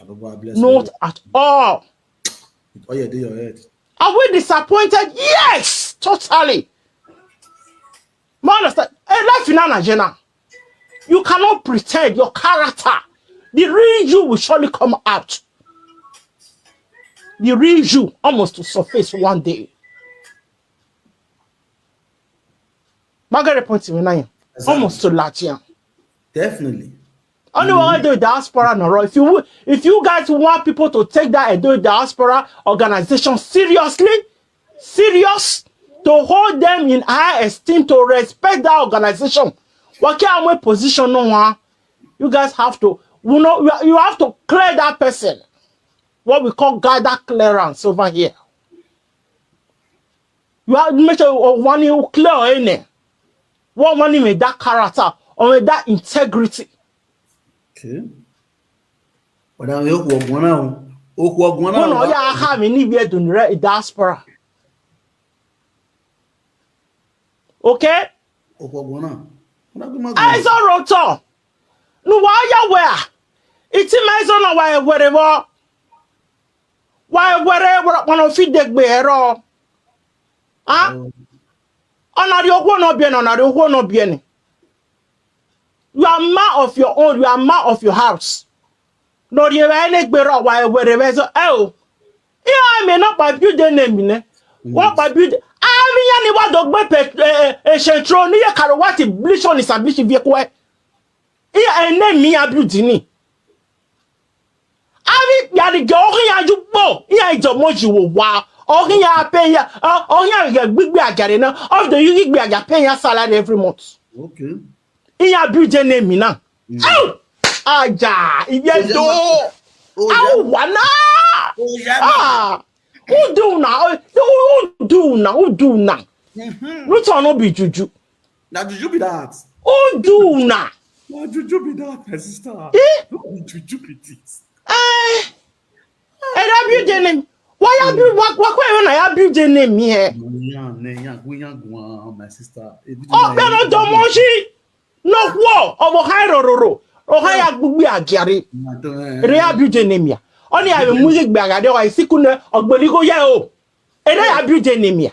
Ababa bless you. Not at all. With all your day your head. Are we disappointed? Yes, totally. Ma understand? A life in Nigeria. You cannot pretend your character. The real you will surely come out. The real you almost to surface one day. Ma get the point in mind. Exactly. Almost to Latian. Definitely. Only one do diaspora no. If you, if you guys want people to take that Edo diaspora organization seriously, serious, to hold them in high esteem, to respect that organization, what can we position no one? You guys have to, you know, you have to clear that person. What we call gather clearance over here. You have to make sure you want to clear any. What want him with that character or with that integrity. Okay. Wẹ da vbe okhuo ọguan na o. Okhuo ọguan na. Wẹ nọ ya kha vbe ni vbe ẹdun rẹ diaspora. Okay? Okhuo ọguan na. Wẹ da gbe ima guan. Aizo rotọ. Ne uwa ya wẹ a. Itima Aizo na wa ẹwẹrẹ vbọ. Wa ẹwẹrẹ wọrọkpọnọ fi degbe ẹrọ. Ah? Oh. Ọna rhie okhuo nọ biẹ ne, ọna rhie okhuo nọ biẹ ne. You are man of your own, you are man of your house. Ne ọ rhie vbe ẹre ne egbe rrọọ wa ẹwẹrẹ vbe ẹzọ, ẹ o. Iran mẹ ne ọ kpa build enemy nẹ. Wa kpa build. Avbe iran ni wa do gbe pe, eh, eh, central ni ye karo wa ti blish on establish viẹ kuẹ. Iran enemy iran build ni. Avbe ikpia ni gẹ, ọ ghi iran ye ugbo, iran i dọmọ yi vbe owa, ọ ghi iran pay iran, ọ, ọ ghi iran ghẹ gbigbi agiarre na, ọ do yi gbigbi agia pay iran salary every month. Okay. Iran build enemy na. Mm. Au! Aja, ivie do. Au, wa na. Ah! Who do una? Who, who do una? Who do una? Mm-hmm. Ruth no be juju. Na juju be that. Who do una? Na juju be that, my sister. Eh? No be juju be this. Eh? Ẹ da build enemy. Wa ya build, wa, wa kue na ya build enemy hẹ. Iran, ne iran gu iran guan, my sister. Ọ kpẹ no dọmọ yi. No wo, ọ vbe kha rororo. Ọ kha ya gbigbi agiarre. Re ya build enemy a. Ọni a vbe mu igbe agiarre, ọ isiku nẹ, ọ gbele igho ye o. Ere ya build enemy a.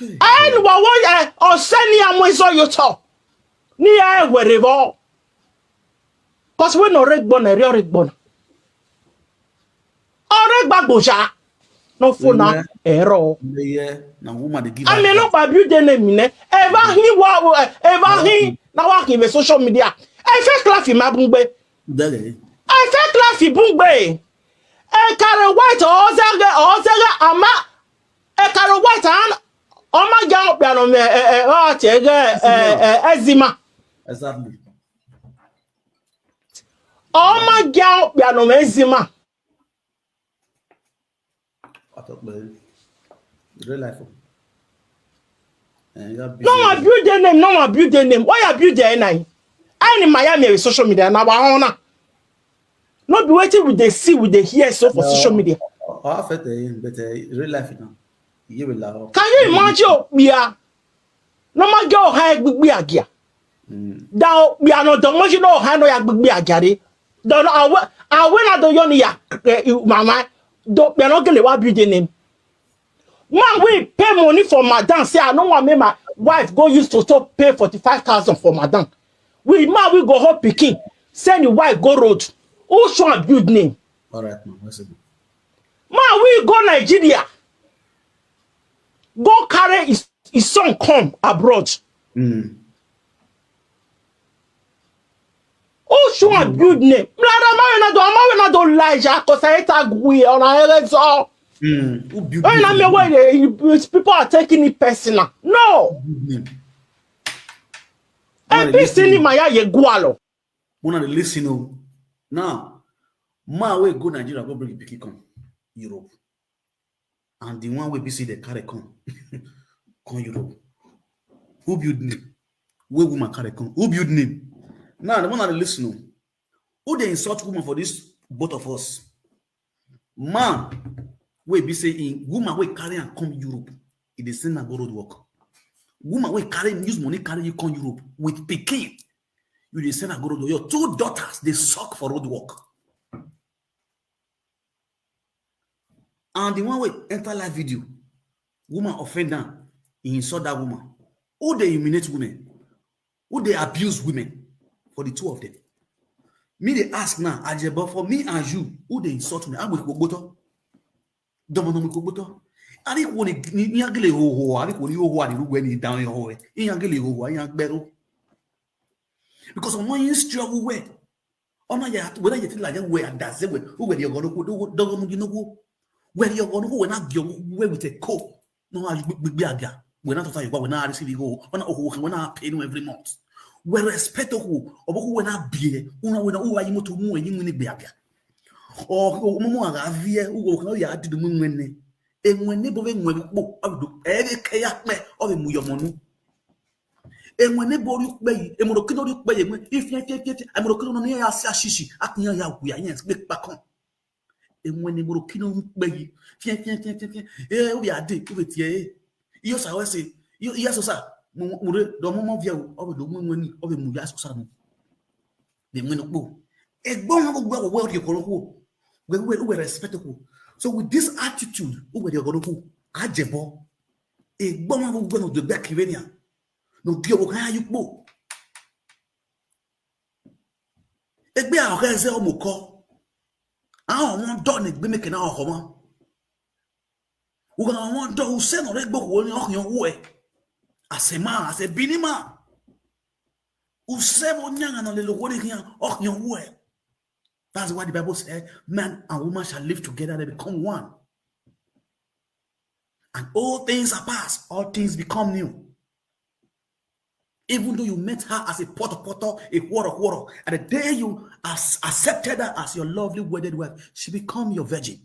Ẹ ne uwa wo, ẹ, ọ sẹ ne iran mu izọ ye otọ. Ne iran ẹwẹrẹ vbọ. Cause wẹ ne ọ rre egbe ọna, ẹre ọ rre egbe ọna. Ọ rre egbe agbọn oya. Ne ọ fo na ẹrọ. Amẹ ne ọ kpa build enemy nẹ. Evba hin wa, evba hin na wa khin vbe social media. Ẹ fake life ma bun gbe. Ẹ fake life bun gbe. Ekaro White ọ zẹghẹ, ọ zẹghẹ ama. Ekaro White an, ọ ma gia okpia nọ mẹ, ẹ, ẹ, ọ tie ghẹ, ẹ, ẹ, Ezima. Exactly. Ọ ma gia okpia nọ mẹ Ezima. Real life. Eh, you have No one build their name, no one build their name. Why you build their name? Any Miami with social media, now I wanna. Not be waiting with the see, with the hear so for social media. I affect him, but uh, real life now. You will laugh. Can you imagine? Yeah. No man get high gbigbi agia. Mm. That we are not the much you know how no ya gbigbi agia re. Don't know awe awe na do yo ni ya, eh, mama. Do we are not gonna wa build the name. Man, we pay money for madam. Say, I don't want me my wife go use to stop pay forty-five thousand for madam. We man, we go home picking. Send the wife go road. Who should build name? All right, man. Let's go. Man, we go Nigeria. Go carry his, his son come abroad. Mm. Who should build name? Brother, man, we not do, man, we not do lie, Jacques, I tag we on our head, so. Mm. Who build When I mean, name? When they, you, people are taking it personal. No. Who build name? When they listen, N P C ni ma ya ye gualo. When they listen, oh. Now, man, we go Nigeria, go bring the pikin come Europe. And the one wey be say they carry come, come Europe. Who build name? Wey woman carry come? Who build name? Now, the one that listen, oh, who dey insult woman for this, both of us? Man wey be say in woman wey carry am come Europe, e dey send am go road work. Woman wey carry, use money carry you come Europe with pikin, you dey send am go road work. Your two daughters dey suck for road work. And the one wey enter live video, woman offend am, he insult that woman. Who dey humiliate women? Who dey abuse women? For the two of them. Me dey ask now, Ajebo, for me and you, who dey insult me? Awe kpokpoto. Domo domo kpokpoto. Ari kwo ni, ni, ni agele ho ho, ari kwo ni ho ho, ari rugbe ni down ho ho. Ni agele ho ho, ni agbero. Because ọmọ yẹn struggle well. Ọna ya, whether you think like that, wẹ adase wẹ, wẹ rhie ọghọ nokhuo, do, do, do, do, nokhuo. Wẹ rhie ọghọ nokhuo, wẹ na gie ọghọ wẹ with a co. No, a gbigbi agia. Wẹ na tota yuwa, wẹ na receive igho. Ọna okhuo, wẹ na pay no every month. Wẹ respect okhuo, ọbọ okhuo wẹ na biẹ, una wẹ na, uwa yi moto mu, yi mu ni gbe agia. Ọ, ọ, momo a gha viẹ, uwa okhuo ya didu mu wẹ nẹ. Ewẹ ne ebo vbe mu ẹvbo kpo, ọ vbe do, ẹ vbe ke ya kpẹ, ọ vbe mu yọ ọmọ nu. Ẹmwẹ ne ebo rhie ukpẹ yi, emorokino rhie ukpẹ yi, ẹmwẹ, ifian, ifian, ifian, ifian, emorokino nọ ne iran ya si ashishi, a khian ya wu ya, iran gbe kpakọn. Ẹmwẹ ne emorokino rhie ukpẹ yi, fiẹn, fiẹn, fiẹn, fiẹn, fiẹn. Ẹ, ovbi a dee, ovbi tie ẹre. Iye osa wẹ sẹ, iye, iye asosa, mu, mu rre, dọ mọmọ viẹ o, ọ vbe do mu ẹmwẹ ni, ọ vbe mu iye asosa nu. Vbe ẹmwẹ ne okpo. Egbe ọmwa vbe uwẹ, wẹ rhie ọghọ ne okhuo. Wẹ, wẹ, wẹ respect okhuo. So with this attitude, wẹ rhie ọghọ ne okhuo. A jẹ ẹbọ. Egbe ọmwa vbe uwẹ ne ọ do egbe kevbe nian. Ne ọ gie ọvbokhan ya ye ukpo. Egbe a ọ ghẹ zẹ ọmokọ. A ọ wọn dọ ne egbe mẹ ke na ọkhọ mwa. U gha wọn dọ, usẹ ne ọ rre egbe okhuo ni, ọ khian wuẹ. As a man, as a Benin man. Usẹ vbe ọyanghan ne ọ lele okhuo ni khian, ọ khian wuẹ. That's why the Bible said, "Man and woman shall live together, they become one." And all things are past, all things become new. Even though you met her as a poto poto, a khwọrọ khwọrọ, and the day you ac-, accepted her as your lovely wedded wife, she become your virgin.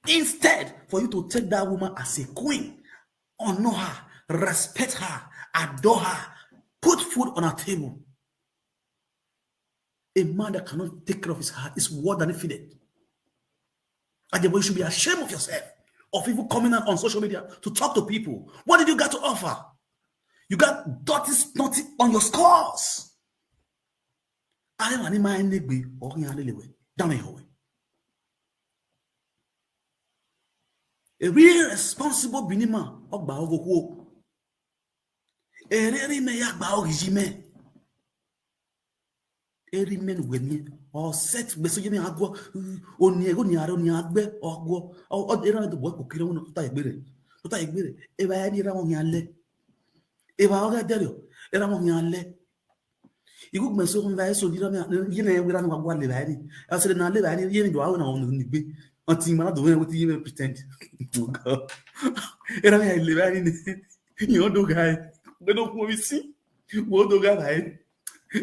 Instead for you to take that woman as a queen, honor her, respect her, adore her, put food on her table. A man that cannot take care of his heart is worse than a feeded. Ajebo, you should be ashamed of yourself, of even coming out on social media to talk to people. What did you got to offer? You got dirty, nothing on your scores. Arẹmwa ni ma rẹn ne egbe, ọ khian lele wẹ, danmwẹ ehọ wẹ. A real responsible Benin man, ọ gba ọghe okhuo. Erriọ erha imẹ ya gba ọghe iji mẹ. Erha imẹ ne uwẹ miẹn, ọ sẹ gbe eso ye mẹ a guọ, oni ẹghẹ oni a rre oni a gbe ọ guọ, ọ, ọ, erha mẹ do bu ẹkpo kiri ẹvbo nọ tota egbe rẹ, tota egbe rẹ, evba ẹre ni erha mẹ ọ khian lẹ. Evba ọ ghẹ dẹrriọ, erha mẹ ọ khian lẹ. Ighẹ ugbẹn eso khin vbe eso, ye ne erha mẹ, ye ne erha mẹ wa gua levba ẹre ni. Ẹse ne a levba ẹre ni, ye ne do aro na ọ ni gbe. Until ma na do wẹ wetin ye mẹ pretend. Erha mẹ ya levba ẹre ni. Iran do gha ẹre. Wẹ do khuọnmwi sin. Wẹ do gha ẹre.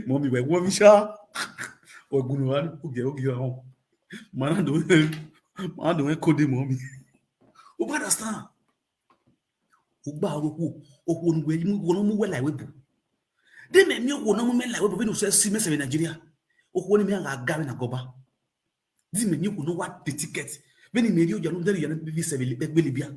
Mummy, wẹ khuọnmwi sha. Wẹ gunu wa ni, ogie, ogie ọhọn. Ma na do, ma na do wẹ kode mummy. U understand? U gba ọghe okhuo, okhuo ne uwẹ mu, okhuo ne ọ mu uwẹ la ẹvbo ebo. De mẹ miẹn okhuo ne ọ mu mẹ la ẹvbo ebo vbene u sẹ si mẹ sẹ vbe Nigeria. Okhuo ni mẹ gha ga vbe na gọba. Di mẹ miẹn okhuo ne ọ wa de ticket. Vbene imẹ rhie oya ne u dẹrriọ ya ne vbe sẹ vbe egbe Libya.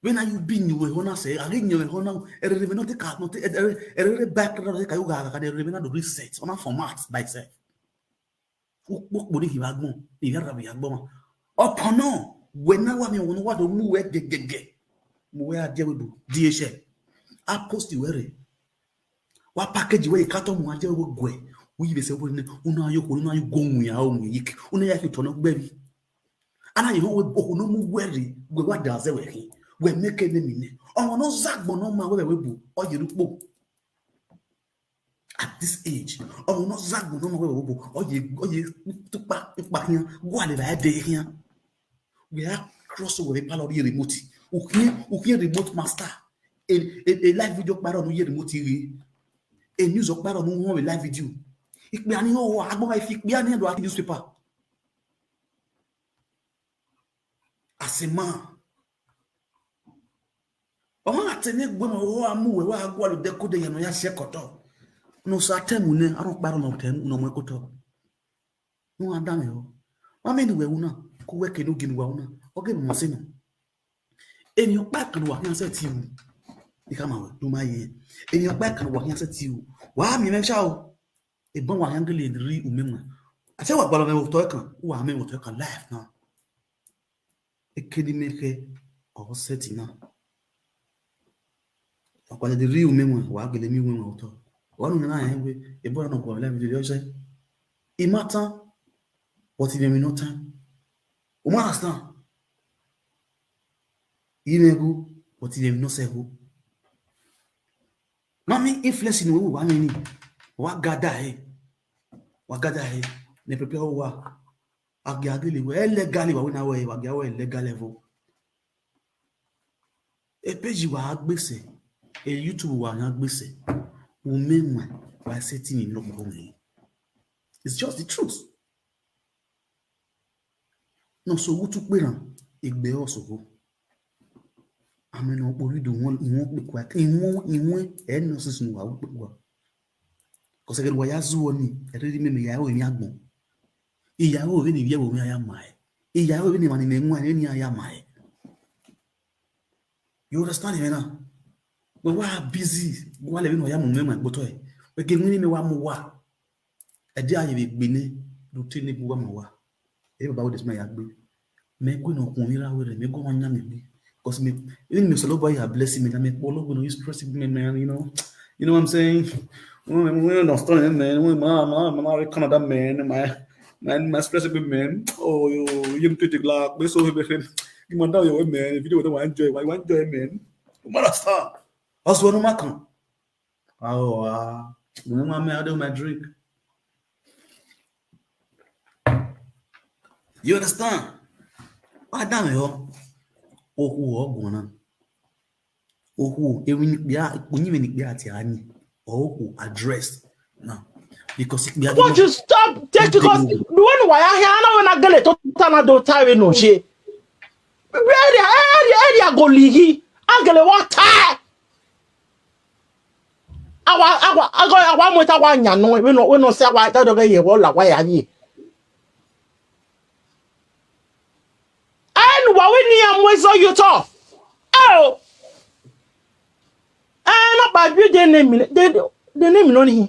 Vbene a ya ubi yan ẹhọ na sẹ, a ghi yan ẹhọ na, ẹrẹrẹ mwẹ ne ọ te ka, ne ọ te, ẹrẹrẹ back rẹ ne ọ te ka yo gha gha, ẹrẹrẹ mwẹ na do reset, ọ na format by itself. Ukpokpo ni ghi vbe agbọn, I gha rha vbe agbọn mwa. Ọkpọnọ, wẹ na wa miẹn ọmwa ne wa do mu wẹ gẹgẹgẹ. Mu wẹ a die ẹvbo ebo, die eshẹ. A post wẹ rre. Wa package wẹ ye carton mu a die ẹvbo ebo guẹ. U yi vbe sẹ vbe nẹ, u na yo okhuo, u na yo go wian, o wian yeke. U na ya ke otọ nọ gbe vbi. A na ye họn wẹ okhuo ne ọ mu wẹ rre, wẹ wa da zẹ wẹ khin. Wẹ mẹ ke ne mi nẹ. Ọmwa ne ọ za agbọn ne ọ ma wẹ vbe ẹvbo ebo, ọ ye rre ukpo. At this age, ọmwa ne ọ za agbọn ne ọ ma wẹ vbe ẹvbo ebo, ọ ye, ọ ye tukpa, tukpa khian, gualọ evba ẹdẹ khian. Wẹ a cross wẹ vbe palọ rhie remote. U khian, u khian remote master. E, e, e live video ọkpa rrọọ ne u ye remote ghe. E news ọkpa rrọọ ne u họn vbe live video. Ikpia ni họn, agbọn gha fi ikpia ni do a newspaper. As a man. Ọ ma gha te ne egbe mwẹ, ọ gha mu wẹ, wa gualọ odẹ kode ya ne ọ ya si ẹkọtọ. Ne Osa tẹ mu nẹ, arhọ ọkpa rrọọ ne ọ tẹ ne ọ mu ẹkotọ. Ne u gha danmwehọ. Wa miẹn ne uwẹ ru na, ke uwẹ ke ne ogie ne uwa ru na, ọ ghe ne u ma sẹ nọ. Emwi ọkpa kan ne uwa khian sẹtin ru, I khama ruẹ, do ma ye. Emwi ọkpa kan ne uwa khian sẹtin ru, wa miẹn mwẹ sha o. Ebọ wa khian gele rri umẹ wan. A sẹ wa gbalọ mwẹ vbe otọ ẹkan, uwa mwẹ vbe otọ ẹkan live na. Eke ne imẹ khẹ, ọ sẹtin na. Wa gbalọ rri umẹ wan, wa gele miẹn uwẹ wan otọ. Wa nu na rẹn wẹ, ebọ na nọ gualọ mwẹ live video yọ sẹ. I ma tan, but I mwẹ emwi ne ọ tan. U ma understand? I mwẹ igho, but I mwẹ emwi ne ọ sẹ igho. Ma miẹn influence ne uwẹ wa mwẹ ni, wa ga da hẹ, wa ga da hẹ, ne prepare uwa. A gia gele wẹ illegally wa wẹ na wẹ, wa gia wẹ illegally ẹvbo. E page wa gha gbe sẹ, e YouTube wa khian gbe sẹ, umẹ wan wa sẹtin ni nọ kpokpo mwẹ. It's just the truth. Ne ọ sẹ ogho utu ukperhan, egbe ọre ọ sẹ ogho. Amẹ ne ọ kpọ video, iwẹn, iwẹn kpekua, iwẹn, iwẹn, ẹ nonsense ne uwa ru kpekua. Cause ẹghẹ ne uwa ya zuọ nii, ẹre mẹ, mẹ ya ru emwi agbọn. I ya ru vbene ivbi ẹvbo mwẹ ya ma ẹre. I ya ru vbene emwa ni mwẹ wan, vbene iran ya ma ẹre. You understand mwẹ na? Wẹ wa busy, wa lẹ vbene uwa ya mu mwẹ wan kpotọ ẹre. Wẹ gie winna mẹ wa mu uwa. Ẹdẹ a ye vbe gbe nẹ, do te ne gu uwa ma uwa. Ẹ baba wẹ desima ya gbe. Mẹ gu ne ọ khuọnmwi ra wẹ rẹ, mẹ gu ọmwa yan mẹ gbe. Cause mẹ, even mẹ Osanobua ya bless me, na mẹ kpọlọ gbe ne stress me, man, you know. You know what I'm saying? When, when, when I stand there, man, when my, my, my, my Canada, man, my, my, my stress me, man. Oh, yo, you need to take like, so, man, you enjoy, why you enjoy, man? You understand? That's what I'm. Awa, mẹ ma mẹ, I do my drink. You understand? Wa danmwehọ, okhuo ọ guan na. Okhuo, emwi ne ikpia, uyinmwẹ ne ikpia tie a yin, ọ okhuo address na. Because ikpia. But you stop take, because the way ne uwa ya hia na, wẹ na gele tota na do ta vbene ọ ye. Vbe area, area, area go lighi, a gele wa ta. Awa, awa, awa, awa mu eta wa yan nọ, vbene, vbene ọ sẹ awa, ta dọghe ye, wẹ ọ la wa ya ye. Ẹ ne uwa wẹ ne iran mu ẹzọ ye otọ. Ẹ o. Ẹ, nọkpa bi de ne mi, de, de ne mi nọ nii.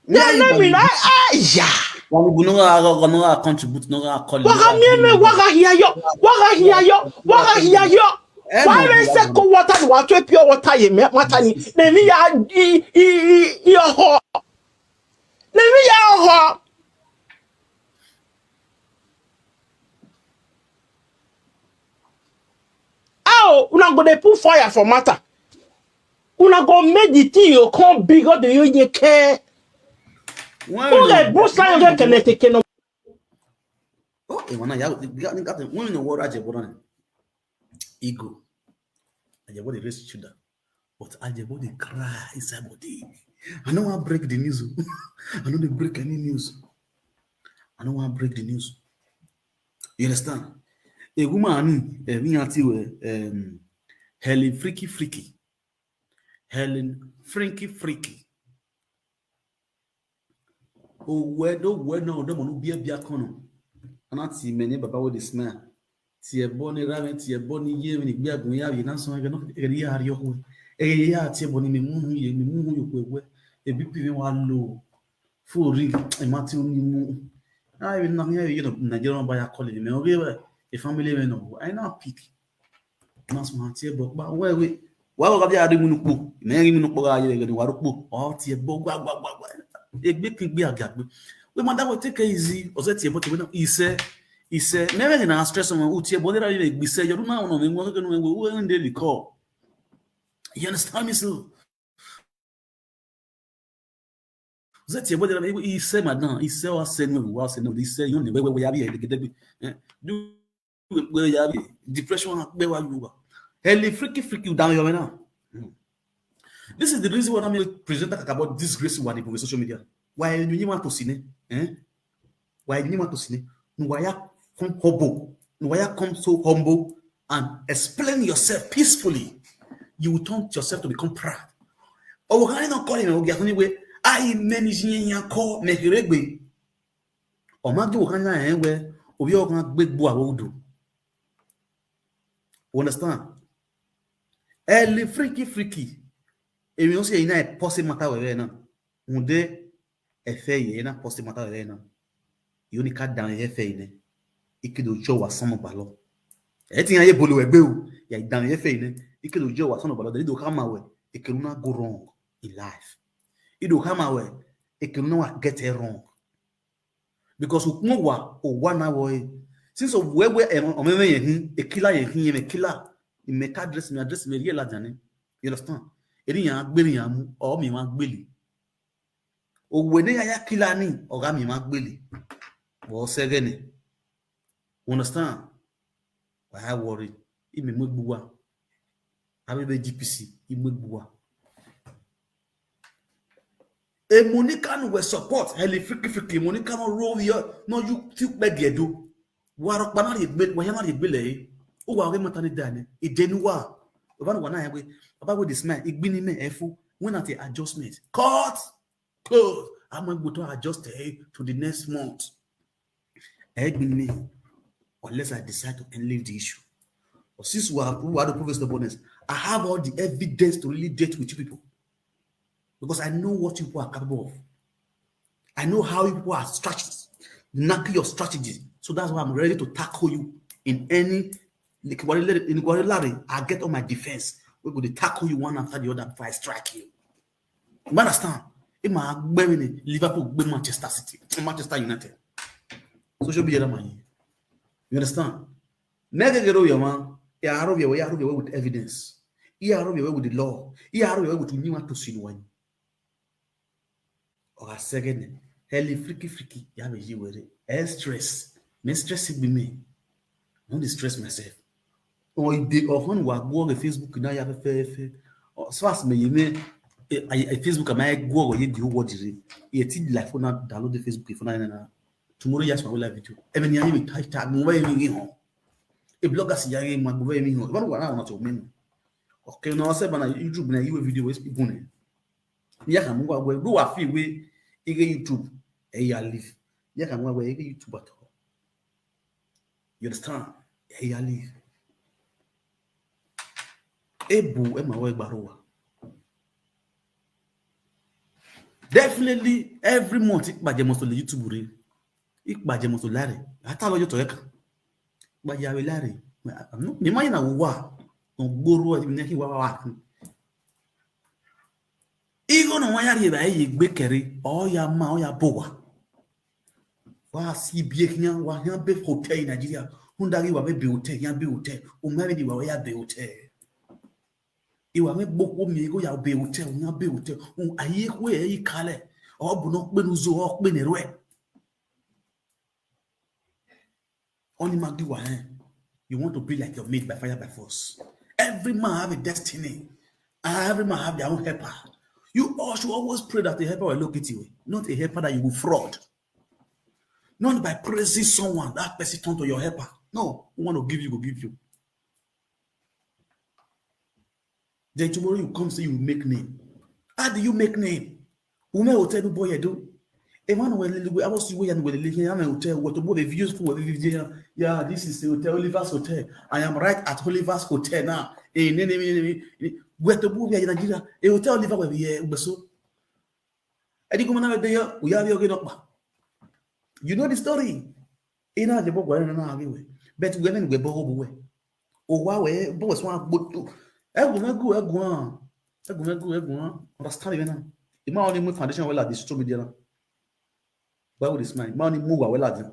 De ne mi nọ, ẹ, ya. Wa ni bu nọ gha, gha, nọ gha contribute, nọ gha call. Wa gha miẹn mẹ, wa gha hia yọ, wa gha hia yọ, wa gha hia yọ. Wa vbe sẹ ko water ni, wa tue pure water ye mẹ, water ni. Ne emwi ya, i, i, i, i ọhọ. Ne emwi ya ọhọ. Ao, una go dey put fire for matter. Una go make the thing yo come big, God dey yo ye kẹ. Who dey boost lion get kene teke no? Oh, e wana ya, ya, ya, when you know what Ajebo done? Ego. Ajebo dey raise children. But Ajebo dey cry inside body. I no wan break the news o. I no dey break any news. I no wan break the news. You understand? A woman ni, eh, we auntie we, um, Helen Freaky Freaky. Helen Freaky Freaky. Owẹ do wẹ na, ọdọmọ ne u biẹ biẹ akọn nọ. A na tie imẹ ne baba wey dey smell. Tie ẹbọ ne erha mwẹ, tie ẹbọ ne iye mwẹ, ne igbe agbọn ya vbe na sọn ẹghẹ ne, ẹghẹ ne I ya rrie ọkhuẹ. Ẹghẹ ya tie ẹbọ ne mẹ mu uhun ye, mẹ mu uhun ye okhuẹ wẹ, e B P mwẹ wa low. Phone ring, I ma tie unu mu. A vbe na, a vbe ye Nigeria ba ya call mẹ, ọ ghe e family mwẹ nọ, I na pick. Na sunu tie ẹbọ kpa, wẹ, wẹ, wa gha vbe a rre iwinna ukpo, mẹ rre iwinna ukpo gha ye ẹghẹ ne wa rre ukpo, ọ tie ẹbọ gba, gba, gba, gba. Egbe ke egbe a gia gbe. Wẹ ma da wẹ take it easy, ọ zẹ tie ẹbọ te wẹ na, isẹ, isẹ, mẹ vbe na stress ọmọ, u tie ẹbọ, de ra vbe gbe isẹ, yọ, du na, ọmọ mwẹ, wẹ, wẹ, wẹ, wẹ, wẹ, wẹ, wẹ, wẹ, You understand me so? Zẹ tie ẹbọ, de ra vbe, isẹ, madam, isẹ, wa sẹ nu, wa sẹ nu, isẹ, yọ, ne wẹ, wẹ, wẹ, ya vbe, ẹdẹgẹdẹgbe. Eh, du wẹ ya vbe depression na gbe wa yu wa. Heli Freaky Freaky, u danmwehọ mwẹ na. Hmm. This is the reason why I'm a presenter kakabọ disgrace wa ni vbe social media. Why you need to see ne? Eh? Why you need to see ne? No, why you come humble? No, why you come so humble and explain yourself peacefully? You will turn yourself to become proud. Ọ wẹ gha ne ọ call him, ọ gia tọn ni wẹ, a i mẹ ni yin yan call mẹ kherhe egbe. Ọ ma gie wẹ gha yan rẹn wẹ, ovbi ọghan gbe gbu aro udu. You understand? Heli Freaky Freaky. Emwi ne ọ si ẹre na post matter wẹ vbe na. Rhunmwuda ẹfe ye na post matter wẹ vbe na. I ho ni ka danmwehọ ẹfe nẹ. I ke do jọ wa sọn ne ọ balọ. Ẹ te iran ye bolo wẹ gbe o. Ya i danmwehọ ẹfe nẹ. I ke do jọ wa sọn ne ọ balọ. Then I do khama wẹ, ekene u na go wrong in life. I do khama wẹ, ekene u na wa get it wrong. Because ukpọn owa, owa na vbe ọre. Since wẹ wẹ, em, ọmọ mwẹ ye khin, ekila ye khin, ye mwẹ kila. I mẹ ka address me, address me rhie ladian nẹ. You understand? Eni iran gbe, eni iran mu, ọ miẹn emwa gbele. Owẹ ne ya ya kila ni, ọ gha miẹn emwa gbele. Vbọ sẹ ẹghẹ nẹ. You understand? Wa ya worry. I mẹ mu egbe uwa. Avbe vbe G P C, I mu egbe uwa. E Monica ne uwẹ support, Heli Freaky Freaky, Monica ne ọ ru ovbi ọ, ne ọ yu fi ukpẹ gie do. Wa rhọkpa na rhie egbe, wa hia na rhie egbe lẹre. Uwa ọghe maternity day nẹ, ide ne uwa. Evba ne uwa na ya wẹ, baba wey dey smile, igbinna imẹ ẹfu, wẹ na te adjustment. Cut! Close. A mu ẹgbotọ adjust ẹ to the next month. Ẹ gbinna imẹ, unless I decide to end, leave the issue. But since we are, we are the province of stubbornness, I have all the evidence to really date with you people. Because I know what you people are capable of. I know how you people are strategies, knack your strategies. So that's why I'm ready to tackle you in any, like, what, in what, I get all my defense. We go to tackle you one after the other before I strike you. You understand? Ima gbe vbene Liverpool gbe Manchester City, Manchester United. Social media da ma yi. You understand? Nẹghẹghẹ rre ovbi ọmwa, I a rre ovbi ẹvbo, I a rre ovbi ẹvbo with evidence. I a rre ovbi ẹvbo with the law. I a rre ovbi ẹvbo with uyinmwẹ tosi ne uwa yi. Ọ gha sẹ ẹghẹ nẹ, hẹli friki friki ya vbe yi wẹ rre. Ẹ stress, mẹ stress gbe mẹ. I no dey stress myself. Ọ ide ọfọn ne uwa guọghọ Facebook na ya fẹfẹfẹ. As far as mẹ ye mwẹ, eh, eh, Facebook ama guọghọ ye the whole world rre. I te like phone na download the Facebook phone na na. Tomorrow ya sma we live video. Ẹmwẹ ne iran ye vbe ta ta mu vbe emwi ghi họn. E bloggers ya ghi ma gbe vbe emwi họn. Evba ne uwa na ọna to mẹ nọ. Okay, na ọ sẹ ba na YouTube na iwe video we bun nẹ. Ya khama uwa wẹ, do uwa feel wẹ ighe YouTube ẹ ya live. Ya khama uwa wẹ ighe YouTube at all. You understand? Ẹ ya live. Ebu ẹ ma wẹ gba rre uwa. Definitely, every month, ikpajẹ must to le YouTube rre. Ikpajẹ must to la rre. A ta vbe ye otọ ẹkan. Ikpajẹ a vbe la rre. Mẹ ma ye na vbe uwa. Ọ gborro, ẹ ne khin wa wa wa khin. Igho ne ọmwa ya rhie vbe a ye egbe kẹre, ọ ya ma, ọ ya bọ owa. Wa si ibiẹ khian, wa khian be hotel in Nigeria. Rhunmwuda ghe wa vbe be hotel, khian be hotel. U ma vbe ni wa ya be hotel. I wa mwẹ gbe okhuo miẹn igho ya be hotel, u khian be hotel. U, a ye ekhue ẹ i kalẹ. Ọ bu ne ọ kpe ne uzo, ọ kpe ne erhuẹ. Ọni ma gi uwa rẹn. You want to be like your mate by fire by force. Every man have a destiny. And every man have their own helper. You all should always pray that a helper will locate you, not a helper that you will fraud. Not by praising someone, that person turn to your helper. No, who want to give you, go give you. Then tomorrow you come say you make name. How do you make name? Ume hotel do boy do. Emmanuel Lelugbe, I was where you were here. I'm a hotel. What about the views for the video? Yeah, this is the hotel, Oliver's Hotel. I am right at Oliver's Hotel now. Eh, ne, ne, ne, ne, ne. Where to move here in Nigeria? A hotel Oliver will be here. So, Eddie Gomana de here. We have your get up. You know the story. Ina je bo gwa na na ave we. But we men we bo bu we. O wa we bo we so agbo to. Egu me gu egu an. Egu me gu egu an. Understand me now. Ima only my foundation well at the social media now. Why would this man? Ima only move well at them.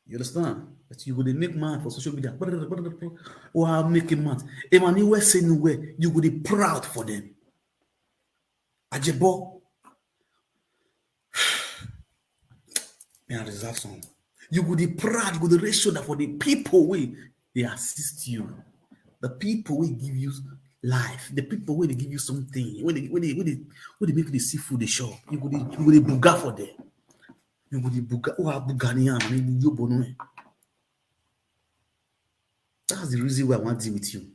You understand? But you go dey make mad for social media. Or make a mad. A man you were saying where you go dey proud for them. Ajebo. May I reserve some. You go dey proud, you go dey raise shoulder for the people wey dey assist you. The people wey give you life, the people wey dey give you something, wey dey, wey dey, wey dey, wey dey make you dey see food dey chop. You go dey, you go dey buga for them. You go dey buga, who are buga ni am, ni you bono. That's the reason why I want to deal with you.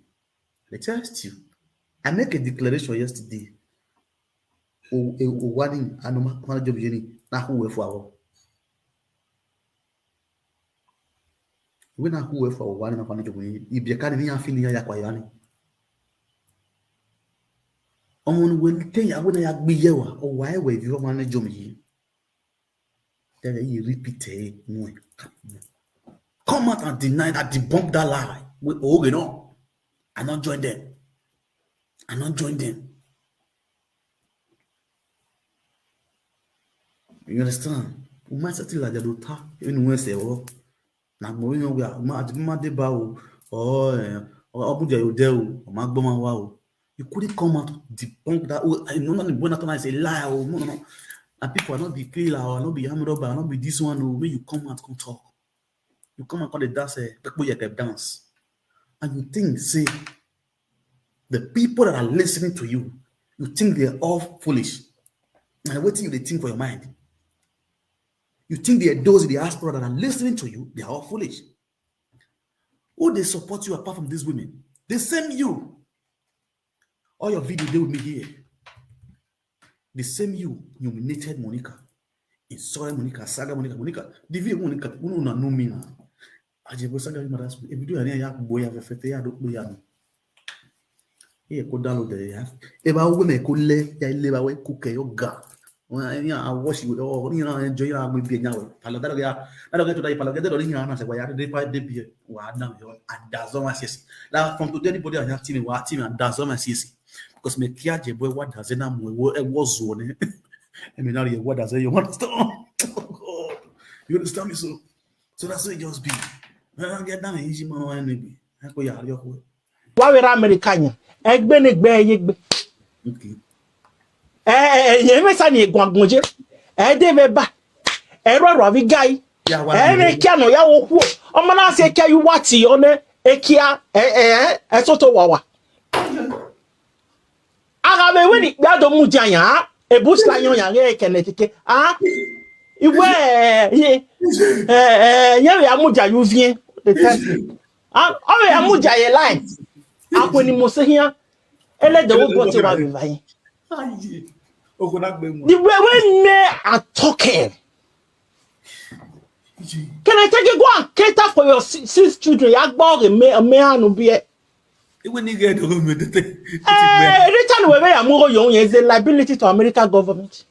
I test you. I make a declaration yesterday. O, e, o wani, ano ma, ma job yeni, na who we for our. Wẹ na hu ẹre fua, wa ni na fua ne jọmọ yi, ibiẹka ni iran fi ne iran ya kua evba ni. Ọmọ ne uwẹ te ya wẹ ne a ya gbe iye ẹre, ọ wa ẹre wẹ ivbi ọmwa ne jọmọ yi. Then he repeat ẹre nuẹn. Come out and deny that, debunk that lie. Wẹ oghe nọ. I no join them. I no join them. You understand? U ma sẹtin ladian do ta emwi ne uwẹ sẹ vbọ. Ne agbọn vbe yan wẹ, a ma, a ma deba o, ọ, eh, ọ, ọ mudia ye odẹ o, ọ ma gbọmwa wa o. You couldn't come out to debunk that. Oh, I know that when I is a lie o. No, no, no. And people, I no be killer o, I no be armed robber, I no be this one o. When you come out, come talk. You come and call the dance, eh, people you can dance. And you think, say, the people that are listening to you, you think they're all foolish. And wetin you dey think for your mind? You think the, those in the diaspora that are listening to you, they are all foolish. Who they support you apart from these women? The same you. All your video they with me here. The same you nominated Monica, insulted Monica, saga Monica, Monica. The video Monica, you know, no me na. Ajebo saga you mother. If you do any ya boy have a fete ya do ya no. Iye ko download ya. Eva uwẹ mẹ ko lẹ, ya lẹ eva wẹ ko kẹ yo ga. Iran a watch you, oh, iran enjoy, iran gbe bi ẹyan wẹ. Palo daro ya, daro get to that palo get to iran na se wa ya de pa de bi wa na yo. And that's all my sis. Now from today anybody I have team wa team and that's all my sis. Because me kia je boy what does it na mo wo e wo zo ne. E me na ri what does it you understand? Oh God. You understand me so? So that's what it just be. I don't get down easy man or anything. I go ya yo. Wa vbe rre America yan, ẹgbẹe ne egbe ẹre ye egbe. Okay. Ẹ, ẹ, ẹ, ẹmwẹ sa ni eguan gbọn ye. Ẹ de vbe ba. Ẹ rrọọ rrọọ avbe igai. Ya wa Ẹ ni. Vbe kia nọ ya wo khuo. Ọmọ na si ekia ye uwa ti yọ nẹ. Ekia, ẹ, ẹ, ẹ, ẹ sotọ wawa. A gha vbe wẹ ne ikpia do mudia yan, a, e Bush Lion yan ghe Connecticut. A, iwẹ, ẹ, ẹ, ẹ, ẹ, yẹn vbe a mudia ye uviẹn. A, ọ vbe a mudia ye line. A khuẹ ni mose khian. Ẹlẹdẹ wo bọ te wa vbe va yin. Aye. Ogo na gbe mu. The way wey men are talking. Can I take you go and cater for your si- six children? Ya gba ọghe me me anu biẹ. Iwe ni ghe do me dete. Eh, Rita no we ya mu yo yen is a liability to American government.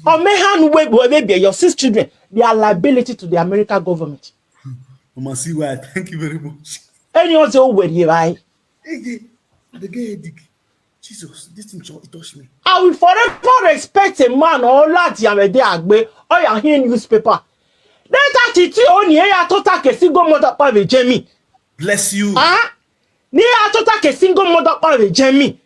Or me anu we we be your six children, they are liability to the American government. Mama C Y, thank you very much. Any of the over here, right? Hey, I dey get headache. Jesus, this thing cho- it touch me. I will forever respect a man or lad ya me de agbe or ya hear newspaper. Later titi o ni ya tota ke single mother pa vbe jẹ mi. Bless you. Ah? Ni ya tota ke single mother pa vbe jẹ mi.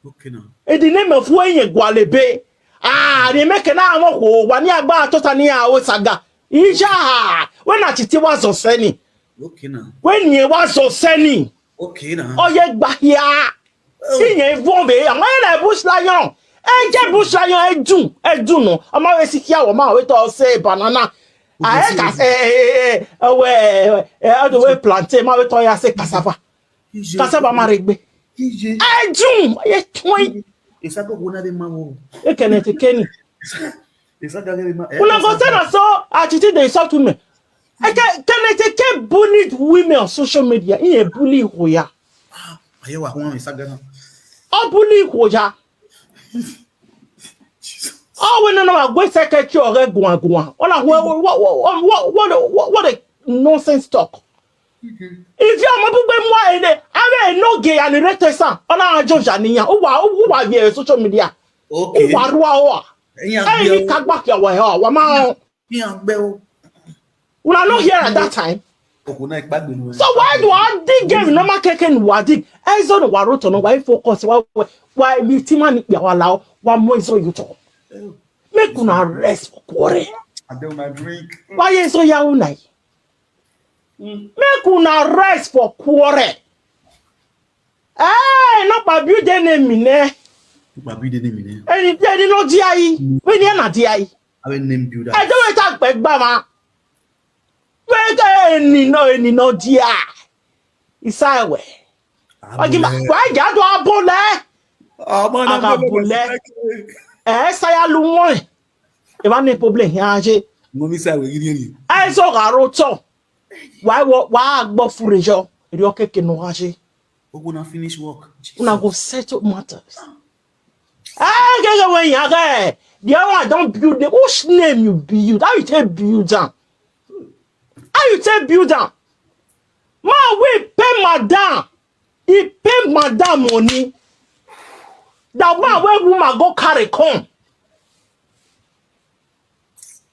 Okay now. In the name of who yen gualebe. Ah, ni me ke na mo kho wa ni agba tota ni a o saga. Ija, we na titi wa zọ sẹ ni. Okay now. We ni wa zọ sẹ ni. Okay now. Ọ ye gba hia. Oh. Iyen vọn vbe, a ma ye la Bush Lion. Ẹ jẹ Bush Lion, ẹ dun, ẹ dun nọ. A ma vbe si khia wọ, ma vbe tọ sẹ banana. A ẹ ka sẹ, ẹ, ẹ, ẹ, ẹ, wẹ, ẹ, ẹ, all the way plantain, ma vbe tọ ya sẹ cassava. Iye. Cassava ma rre egbe. Iye. Ẹ dun, ẹ tuẹn. Esa gbogbo na de ma wo. Ekene te keni. Esa ga ghe ma. Una go tell us so, attitude dey insult women. Eke, Kenneth Eke bullied women on social media. He bully Ihoya. Aye wa huan Esa ga na. Ọ bully Ihoya. Jesus. Ọ wẹ nana wa gbe secretary ọghe guan guan. Ọ na what what what what what a nonsense talk. If you are mobile more in the ave no gay and rete san. Ọ na joja niyan. Uwa uwa vbe social media. Okay. Uwa rua uwa. Iyan Hey, gbe ni o. Kagba kia wa ha. Wa ma. Iyan gbe o. Una no here at that time. Okuna ikpagbe nu. So why do I dig game no ma keke nu wa dig? Ezo no wa roto no wa focus wa wa mi ti ma ni kpia wa lao wa mo ezo you to. Make una rest for quarrel. I dey una drink. Why ezo ya una? Make una rest for quarrel. Eh, no pa build enemy ne. Ba bi de ni mi ne. Eni eni no dia yi. We ni na dia yi. Ave name builder. Ẹ jẹ́ wẹ́n tá gbẹ́ gbà ma. Wẹ́n kẹ́ eni náà eni náà díà. Isa ẹ̀wẹ̀. Ọjì ma wà á jà dùn abúlẹ̀. Ọmọ náà Àgàbùlẹ̀. Ẹ ẹ sáyà lu wọn. Ẹ bá ní problem yẹn á ṣe. Mo mi sa ẹ̀wẹ̀ gidi ni. Ẹ sọ gàrú tọ̀. Wà á wọ wà á gbọ́ fúre yọ. Èrè ọkẹ́kẹ́ nù wá ṣe. Ogun na finish work. Una go settle matters. Hey, get away, yare. The other one don't build it. Which name you build? How you take build am? How you take build am? Man, we pay madam. He pay madam money. That one where woman go carry come.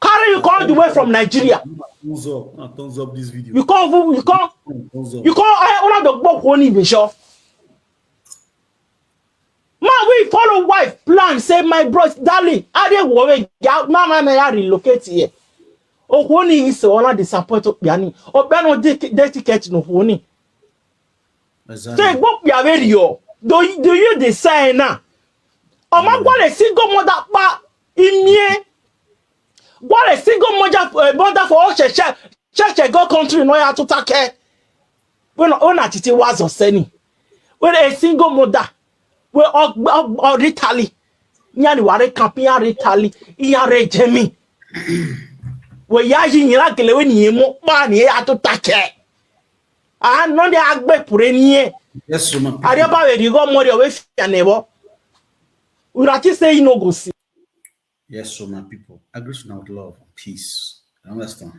Carry you come all the way from Nigeria. Thumbs up. Una thumbs up this video. You come, you come, Thumbs up. You come. I want to go home in the shop. Man, we follow wife plan. Say my bros, darling, I dey worry. Ya, mama, may I relocate here? Oh, honey, is all disappoint. Okpia ni, okpia no dey dey ticket no honey. Exactly. Say go okpia very yo. Do you do you the sign now? Ọmọ gbọ́dọ̀ single mother pa imie. What a single mother, uh, mother for all church, church, church, God country, no ya tuta kẹ. Wẹ na, wẹ na titi wa zọ sẹ ni. Wẹ a single mother. Wẹ ọ, ọ, ọ rre Italy. Iran ni wa rre camp, iran rre Italy, iran rre Germany. Wẹ ya yi iran gele wẹ ni emu kpa ni ya tuta kẹ. A nọ ni a gbe pure ni ẹ. Yes, so my people. Arriọba vbe rhie igho ọmọ rriọ vbe fian nẹ vbọ. Ura ti sẹ inogosi. Yes, so my people, I greet you now with love and peace. I understand.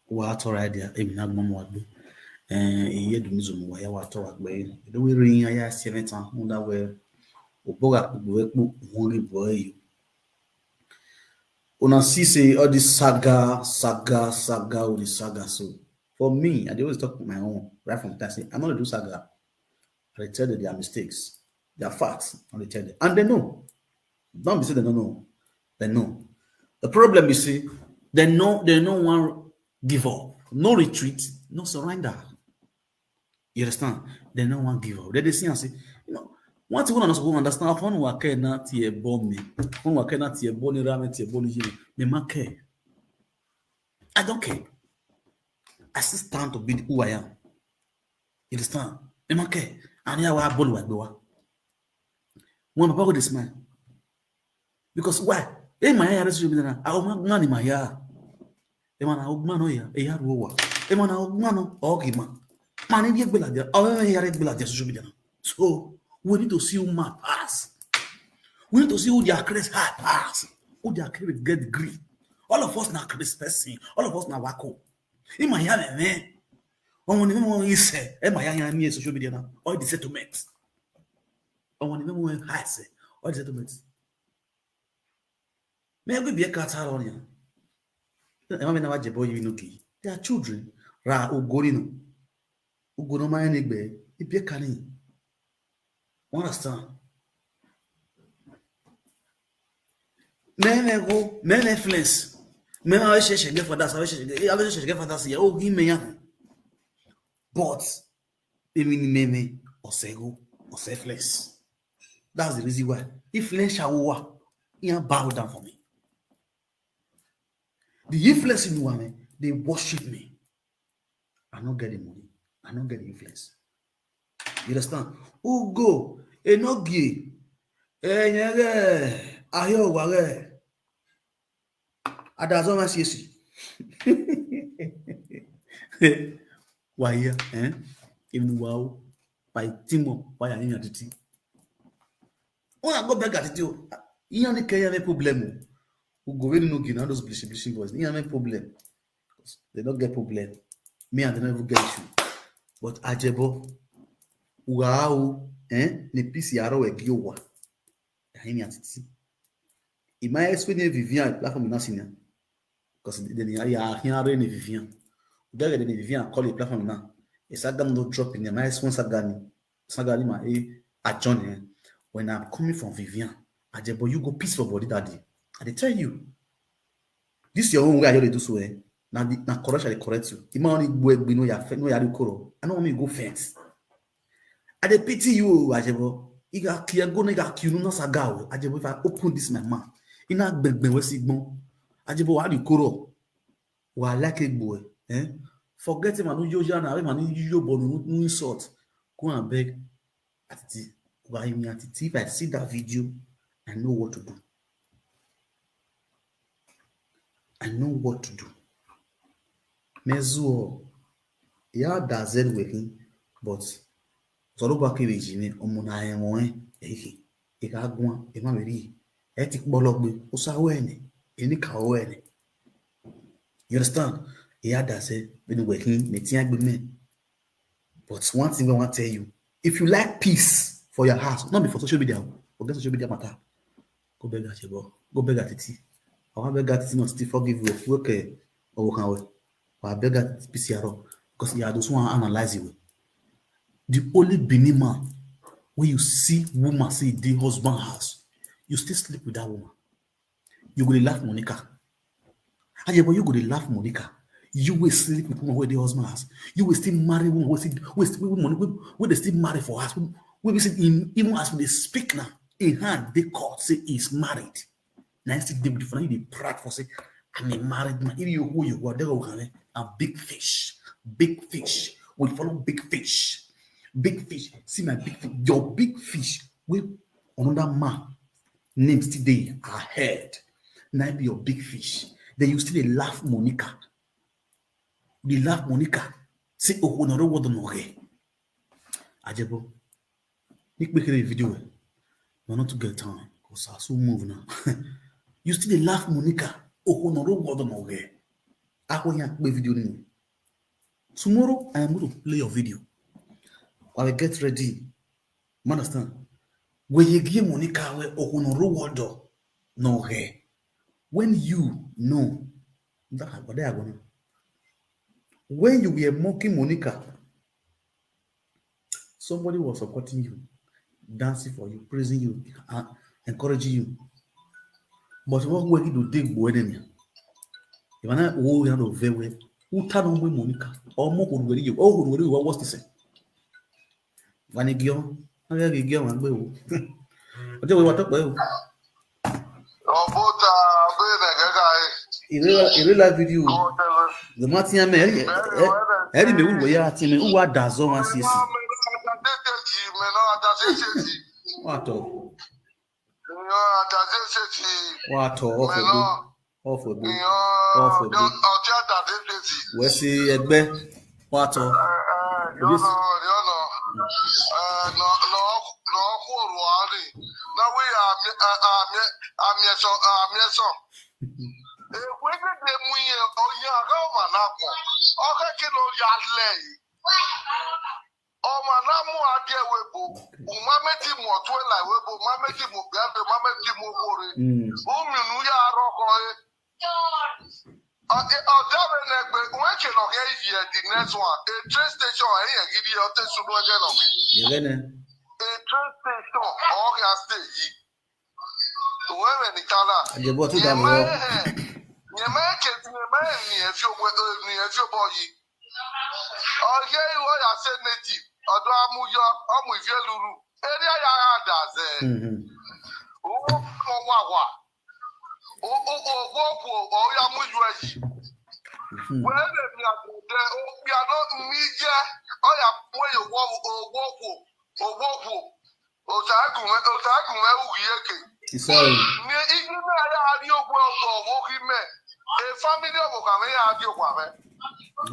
Wa tọrọ idea, emi na gbọmọ wa gbe. Eh, iye du mi zomu wa ya wa tọrọ wa gbe. Do we ring ya ya seven time, wonder where oboga kugbe we kpu, won ri boy you. Una see say all this saga, saga, saga, all this saga. So for me, I dey always talk my own right from time. Say, I'm not do saga. I dey tell them their mistakes, their facts. I dey tell them, and they know. Don't be say they don't know. They know. The problem is, say, they know, they no wan give up, no retreat, no surrender. You understand? They no wan give up. They dey see and say, you know, one thing we no suppose understand, ọfọn wa kẹ na tie bọ mi, ọfọn wa kẹ na tie bọ ni ra mi, tie bọ ni yi mi, me ma care. I don't care. I still stand to be who I am. You understand? Me ma care. And ya wa ball wa gbe wa. When papa go dey smile. Because why? Emwa ya ya rre social media na, a ma gban ni ma ya. Emwa na ọ gban nọ ya, e ya ru owa. Emwa na ọ gban nọ, ọ ghi ma. Ma ni rhie gbe ladian, ọ ya rhie gbe ladian social media na. So, we need to see who mad pass. We need to see who their crest high pass. Who their crest get degree. All of us na crest person. All of us na wako. Emwa ya me me. Ọmọ ni me mo ise, emwa ya ya mi social media na. All the settlement. Ọmọ ni me mo high se, all the settlement. Me go be a cat around here. Emwa me na wa je boy you no gi. They are children. Ra ugori no. Ugo no ma ne gbe, ibiẹka ni. You understand? Me me go, me me influence. Me ma we sheshe get fathers, we sheshe get, we sheshe get fathers here. Oh, give me ya. But emi ni me me, osego, ose influence. That's the reason why influential wa, he bow down for me. The influence in one, they worship me. I no get the money. I no get the influence. You understand? Ugo, enogie, enyege, ahiowa ge. Adazọ ma siesi. Wa hia, eh? Even wa o, by timo, wa ya yin titi. Una go beg Atiti o. Iran ni ke iran problem o. Ugo vbene unu gie na, those blishy blishy boys, iran ne problem. They don't get problem. Me and they don't even get issue. But Ajebo, uga o, eh? Ni peace ya ro egi owa. Ya hini Atiti. I ma explain Vivian platform na senior. Because then ya ya khian re ni Vivian. Uga then Vivian call the platform now. It's a gam no drop in there. My explain Sagani. Sagani ma e adjourn eh. When I'm coming from Vivian, Ajebo, you go peace for body daddy. I dey tell you. This your own way I dey do so eh. Now the, now correction I dey correct you. Ima only go egbe no ya fe no ya do koro. I no want me go fence. I dey pity you o, Ajebo. I ga kiẹ go na ga kiẹ unu na saga o. Ajebo, if I open this my mouth, ina gbẹngbẹn wẹ si gbọn. Ajebo, wa do koro. Wa like egbe eh. Forget him anu yo ya na, him anu yo bo nu insult. Go and beg Atiti. Wa him Atiti. If I see that video, I know what to do. I know what to do. Me zuọ, ya da zẹ wẹ khin, but Osanobua kevbe yi mwẹ, ọmọ na rẹn mwẹ ẹre khin. I gha guan, emwa vbe rhie, ẹ ti kpọlọ gbe, Osa ruẹ nẹ, eni ka ruẹ nẹ. You understand? I ya da zẹ vbene uwẹ khin, mẹ tian egbe mẹ. But one thing I wan tell you, if you like peace for your house, not be for social media, forget social media matter. Go beg Ajebo, go beg Atiti. I wan beg Atiti not to forgive you. If you okay, or we can we. But I beg Atiti P C R because you are those one analyze you. The only Benin man when you see woman say the husband house, you still sleep with that woman. You go dey laugh Monica. Ajebo, you go dey laugh Monica. You will sleep with woman wey dey husband house. You will still marry woman wey still wey still wey money wey, wey dey still marry for house. Wey, wey be say in, even as we dey speak now, in hand dey court say he is married. Na I still dey with the phone. Na you dey proud for say, "I'm a married man." If you hold your word, they go, "I'm big fish, big fish. We follow big fish, big fish. See my big fish." Your big fish, wey another man name still dey ahead. Na be your big fish. Then you still dey laugh Monica. You dey laugh Monica. Say, "Oh, no, no, what no, okay." Ajebo. Nick make a video. We not to get time, 'cause I soon move now. You still dey laugh Monica. Oh, no, no, what no, okay. I want you to video ni. Tomorrow, I am going to play your video. I will get ready. You understand? Wẹ ye gie Monica wẹ okhuo ne ọ rre owa ọdọ ne ọ ghẹ. When you know, that, what they are gonna, when you were mocking Monica, somebody was supporting you, dancing for you, praising you, and encouraging you. But what we do dey gbo enemy? If I na wo ya do ve we, uta no mu Monica, or mo ko we yo, o ko we wa worst se. Wa ni giọ, a ghi giọ ma gbe o. Ọjọ we wa tọkpẹ o. Ọbota, be ne gẹga e. Ire la, ire la video. Ọbota. The Martin ame, eri, eri me wu ya ti me, u wa da zọ wa si si. Wa tọ. Wa tọ, ọfọ gbe. Ọfọ gbe. Ọfọ gbe. Wẹ si ẹgbẹ. Wa tọ. Yọnọ, yọnọ. Nọ, nọ, nọ khuo ruari. Na wẹ ya amie, amie, amie sọ, amie sọ. Ewe gege mu iye, ọ ya gha ọmwa na kpọ. Ọ khẹke ne ọ ya lẹ ẹre. Ọmwa na mu a die ẹvbo ebo, u ma mẹ ti mu ọtuẹn la ẹvbo ebo, u ma mẹ ti mu okpia ẹvbo, u ma mẹ ti mu okhorre. Mm. U miẹn unu ya rrọọ khọe. Ọ, ọ da vbe nẹ egbe, u eke ne ọ ghẹ yi the next one, a train station, ẹ i rẹn ghi rhie, ọ te sunu ẹghẹ ne ọ ghi. Ẹghẹ nẹ. A train station, ọ ghi a stay yi. Uwẹ vbe ni ta na. Ajebọ tu da vbọ. Yẹn ma ke, yẹn ma ni ẹ fi obọ, ni ẹ fi obọ yi. Ọ ye iwẹ ya sẹ native, ọdọ a mu yọ, ọ mu ivie luru. Eri a ya gha da zẹ. Mhm. Uwẹ ọmọ wawa. O, o, o, owo okhuo, ọ ya mu iyuẹ yi. Mhm. Wẹ vbe miẹn agbẹdẹ, okpia nọ ni ye, ọ ya mu ẹre owo, owo okhuo, owo okhuo. Ota gun mwẹ, ota gun mwẹ ughi eke. Sorry. Ni ighi mẹ ya rrie owa ọvbokhan mwẹ. E family ọvbokhan mwẹ ya rrie owa mwẹ.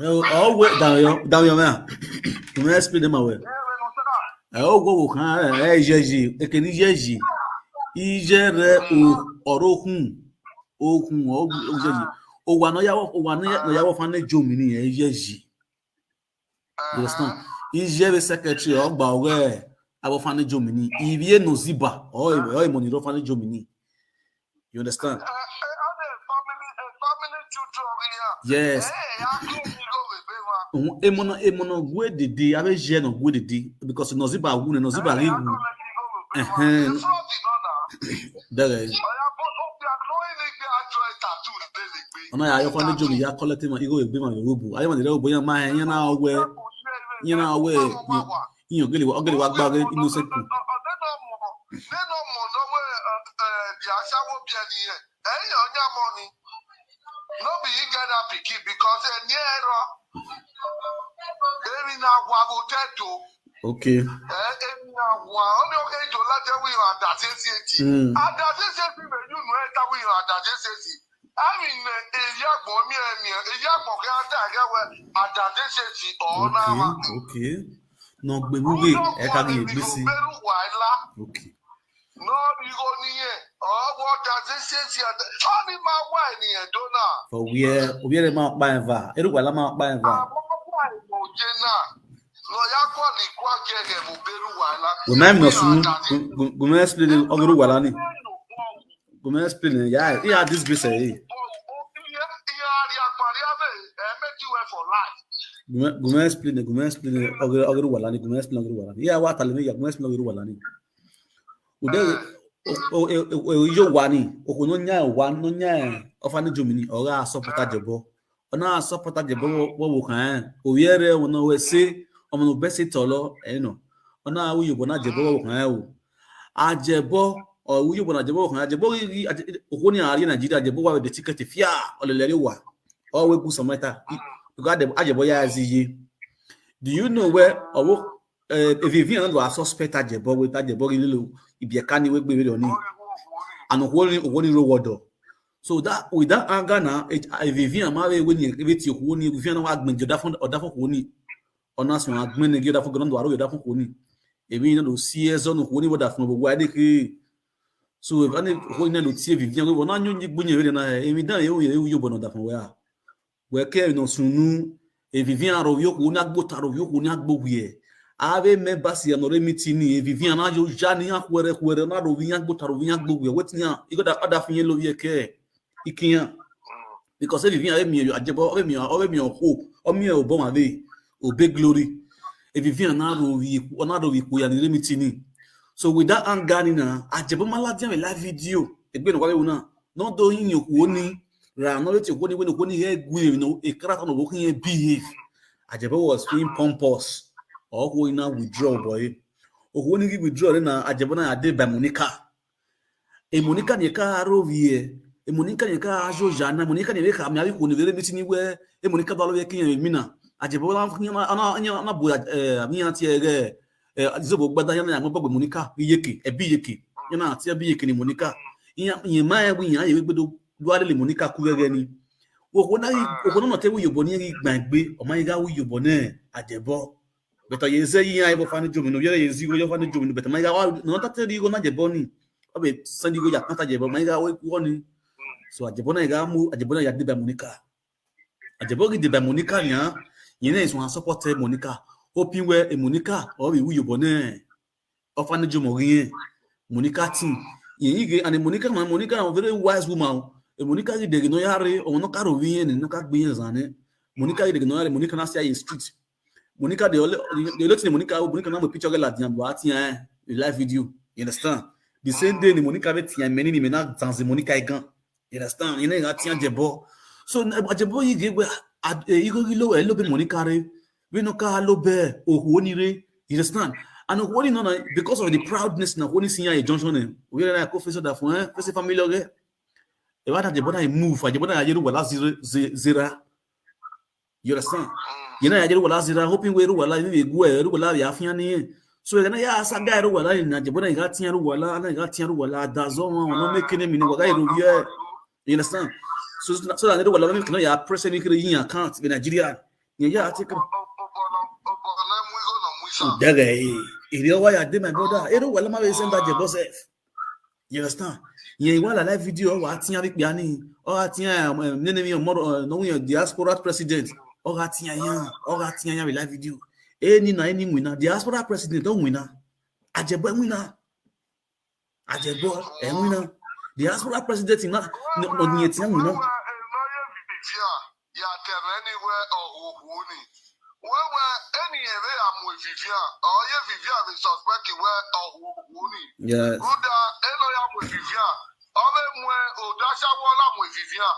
Ẹ, ọ wẹ, danmwehọ, danmwehọ mwẹ a. Mwẹ explain ma wẹ. Ẹ, wẹ nọ sẹ na. Ẹ, owa ọvbokhan, ẹ, ẹ, iye yi, eke ne iye yi. Iye rẹ o, ọre okhun. Okhun, ọ, iye yi. Owa ne ọ ya vbe, owa ne ọ ya vbe orphanage home ni, ẹ, iye yi. You understand? Iye vbe secretary, ọ gba ọghe avbe orphanage home ni. Ivie Noziba, ọ, ọ, emọ ni rre orphanage home ni. You understand? Yes. Uhun, emọ na, emọ na gue dede, avbe iye na gue dede, because Noziba wu nẹ, Noziba ghi wu. Ẹhẹn. Dẹghẹ. Ọ na ya ye orphanage home ya collect emwa, igho egbe emwa vbe obo. Avbe emwa ni rre obo, iran ma hẹ, iran na wẹ, iran na wẹ, iran gele wa, ọ gele wa gba ọghe innocent people. Nene ọmọ ne ọ wẹ, eh, eh, the ashawo biẹ ni yẹn. Ẹi ya ọyan mọ ni. No be he get that pikin because eni ẹrọ. Emwi na wa vbe otọ Ẹdo. Okay. Eh, emwi na wa. Ọni ọ ghe do ladian wẹ iran adase sieti. Mm. Adase sieti vbe unu ẹta wẹ iran adase sieti. Avbe ne eyagbọn miẹn miẹn, eyagbọn khian da ẹghẹ wẹ adade sesi ọ na wa. Okay, okay. Ne ọ gbe vbe ughe, ẹ ka ghi egbe si. Okay. Ne ọ rhie igho ne irẹn, ọ wẹ adade sesi, ọni ma wa eni Ẹdo na. Ovbi ẹre, ovbi ẹre ma kpa eva, erha uwa la ma kpa eva. Amọ wa emo je na. Nọ ya kọlọ ikua giẹghẹ vbe obọ erha uwa la. Gu mẹ mẹ sunu, gu, gu, gu mẹ explain ọghe erha uwa la ni. Gu mẹ explain ya, ya disgrace ẹre. Gu mẹ, gu mẹ explain, gu mẹ explain ọghe, ọghe erha uwa la ni, gu mẹ explain ọghe erha uwa la ni. Ya wa tale ya, gu mẹ explain ọghe erha uwa la ni. Ude, o, o, e, e, e, iye owa ni, okhuo ne ọ yan owa, ne ọ yan orphanage home ni, ọ gha support Ajebọ. Ọ na support Ajebọ vbe ọvbokhan rẹn. Ovbi ẹre ọmọ ne ọ wẹ ẹse, ọmọ ne obọ ẹse tọlọ, ẹ nọ. Ọ na ru iyobọ ne Ajebọ vbe ọvbokhan rẹn o. Ajebọ, Ọ ru iyobọ ne Ajebọ khan, Ajebọ ghi, ghi, Aje-, okhuo ni a rrie Nigeria, Ajebọ wa vbe de ticket fia, ọ lele ẹre owa. Ọ wẹ gu Samantha. Because Ajebọ ya zẹ iye. Do you know wẹ ọ vbe, eh, Vivian na do a suspect Ajebọ wẹ Ajebọ ghi lele ibiẹka ni wẹ gbe vberriọ ni. And okhuo ni, okhuo ni rre owa ọdọ. So that, with that anger na, eh, Vivian ma vbe wẹ ni vbe tie okhuo ni, Vivian na wa gbẹn gie ọdafọn, ọdafọn okhuo ni. Ọ na suẹn agbọn ne gie ọdafọn, ọ na do aro ọdafọn okhuo ni. Emwi na do si ẹzọ ne okhuo ni vbe ọdafọn vbe owa dekherhe. So, eva ni okhuo ni na do tie Vivian, wẹ vbọ na yan oyin gbe uyẹn vberriọ na hẹ, emwi dan ẹ ru iyobọ ne ọdafọn wẹ ra? Wẹ ke emwi ne ọ sunu, Vivian aro ovbi okhuo ni, agbota aro ovbi okhuo ni, agbe owiẹ. Avbe members hia ne ọ rre meeting ni, Vivian na yo ya ne iran khuẹrhẹ khuẹrhẹ, ọ na aro ovbi iran, agbota aro ovbi iran, agbe owiẹ. Wẹ te iran, igho ọdafọn iyẹn lovbiẹ kẹ ikian. Because Vivian vbe miẹn Ajebọ, ọ vbe miẹn, ọ vbe miẹn okhuo, ọ miẹn obọ ọmwa vbe, Obe Glory. Vivian na aro ovbi, ọ na aro ovbi ikhuo hia ni rre meeting ni. So with that anger ni na, Ajebọ ma ladian vbe live video. Egbe ne ọ wa vbe ru na, ne ọ do yin okhuo ni, ra ne ọ vbe tie okhuo ni wẹ ne okhuo ni ghẹ gu emwi ne ekara ta ne okhuo khian behave. Ajebọ was feeling pompous. Okhuo ni na withdraw obọ ẹre. Okhuo ni ghi withdraw ẹre na, Ajebọ na ya deba Monica. E Monica ni ka aro ovbi ẹ, e Monica ni ka yo ya na, Monica ni vbe khama avbe ikhuo ni vbe rre meeting ni wẹ, e Monica ba lọ vbe ke iran vbe mina. Ajebọ na, na, na, na bu, eh, avbe iran tie ẹghẹ, eh, izobo gbada, iran na ya mu ẹbọ gbe Monica, iyeke, ẹbe iyeke. Iran na tie ẹbe iyeke ni Monica. Iran, iran ma rẹn wẹ iran ye vbe gbe do, do a lele Monica ku vbe ẹghẹ ni. Okhuo na ghi, okhuo na nọ te ru iyobọ ne iran ghi gban egbe, ọ ma ghi gha ru iyobọ ne Ajebọ. But ọ ye zẹ ye iran vbe Orphanage Home ne ovbi ẹre ye zẹ igho ye Orphanage Home, but ọ ma ghi gha wa, ne ọ ta te rhie igho ne Ajebọ ni. Ọ vbe send igho ya kpanta Ajebọ, ọ ma ghi gha ru igho ni. So Ajebọ na ghi gha mu, Ajebọ na ya deba Monica. Ajebọ ghi deba Monica nian, iran na suẹn support Monica. Hoping wẹ Monica ọ vbe ru iyobọ ne Orphanage Home ọ ghi rẹn. Monica team. Iran ghi ghe, and Monica, man, Monica a very wise woman o. Monica ghi deghe ne ọ ya rre, ọmwa ne ọ ka aro ovbi irẹn ne ọ ka gbe irẹn zan nẹ. Monica ghi deghe ne ọ ya rre, Monica na sia ye street. Monica de, de late ni Monica, Monica na mu picture ọghe ladian vbe a tian, eh, live video. You understand? The same day ni Monica vbe tian, mẹ ni, ni mẹ na danzi Monica igan. You understand? Iran na gha tian Ajebọ. So, Ajebọ ghi ghe wẹ, igho ghi lo, ẹ lo be Monica rre. Vbene ọ ka lo be okhuo ni rre. You understand? And okhuo ni nọ na, because of the proudness ne okhuo ni si iran ye junction nẹ, ovbi ẹre na ko face ọdafọn, eh, face family ọghẹ. Evba na Ajebọ na move, Ajebọ na ya ye rre uwala zira, zi-, zira. You understand? Iran na ya ye rre uwala zira, hoping wẹ rre uwala, vbe gu ẹre rre uwala vbe a fian ne irẹn. So, ẹghẹ ne a ya saga rre uwala, na Ajebọ na gha tian rre uwala, na gha tian rre uwala, adazọ ọmwa, ọmwa ne ọ make enemy ni, wa gha rre ovbi ẹre. You understand? So, so that rre uwala, make e no ya press any kere yin account vbe Nigeria. Iran ya take. Dẹghẹ, eh, erriọ wa ya de, my brother. Erriọ wa la ma vbe send Ajebọ sef. You understand? Iran wa la live video, ọ wa tian vbe ikpia ni. Ọ gha tian, um, um, nene mi ọmọ, uh, ne ọ wẹ diaspora president. Ọ gha tian iran, ọ gha tian iran vbe live video. Eni na, eni winna, diaspora president, ọ winna. Ajebọ winna. Ajebọ, ẹ winna. Diaspora president na, nọ, nọ, ni etian winna. Ya tẹmwẹ ni wẹ ọ hu okhuo ni. Wẹ wẹ, eni vbe ya mu Vivian, ọ ye Vivian vbe suspect wẹ ọ hu okhuo ni. Yes. Rhunmwuda, eno ya mu Vivian, ọ vbe mu odẹ ashawo la mu Vivian.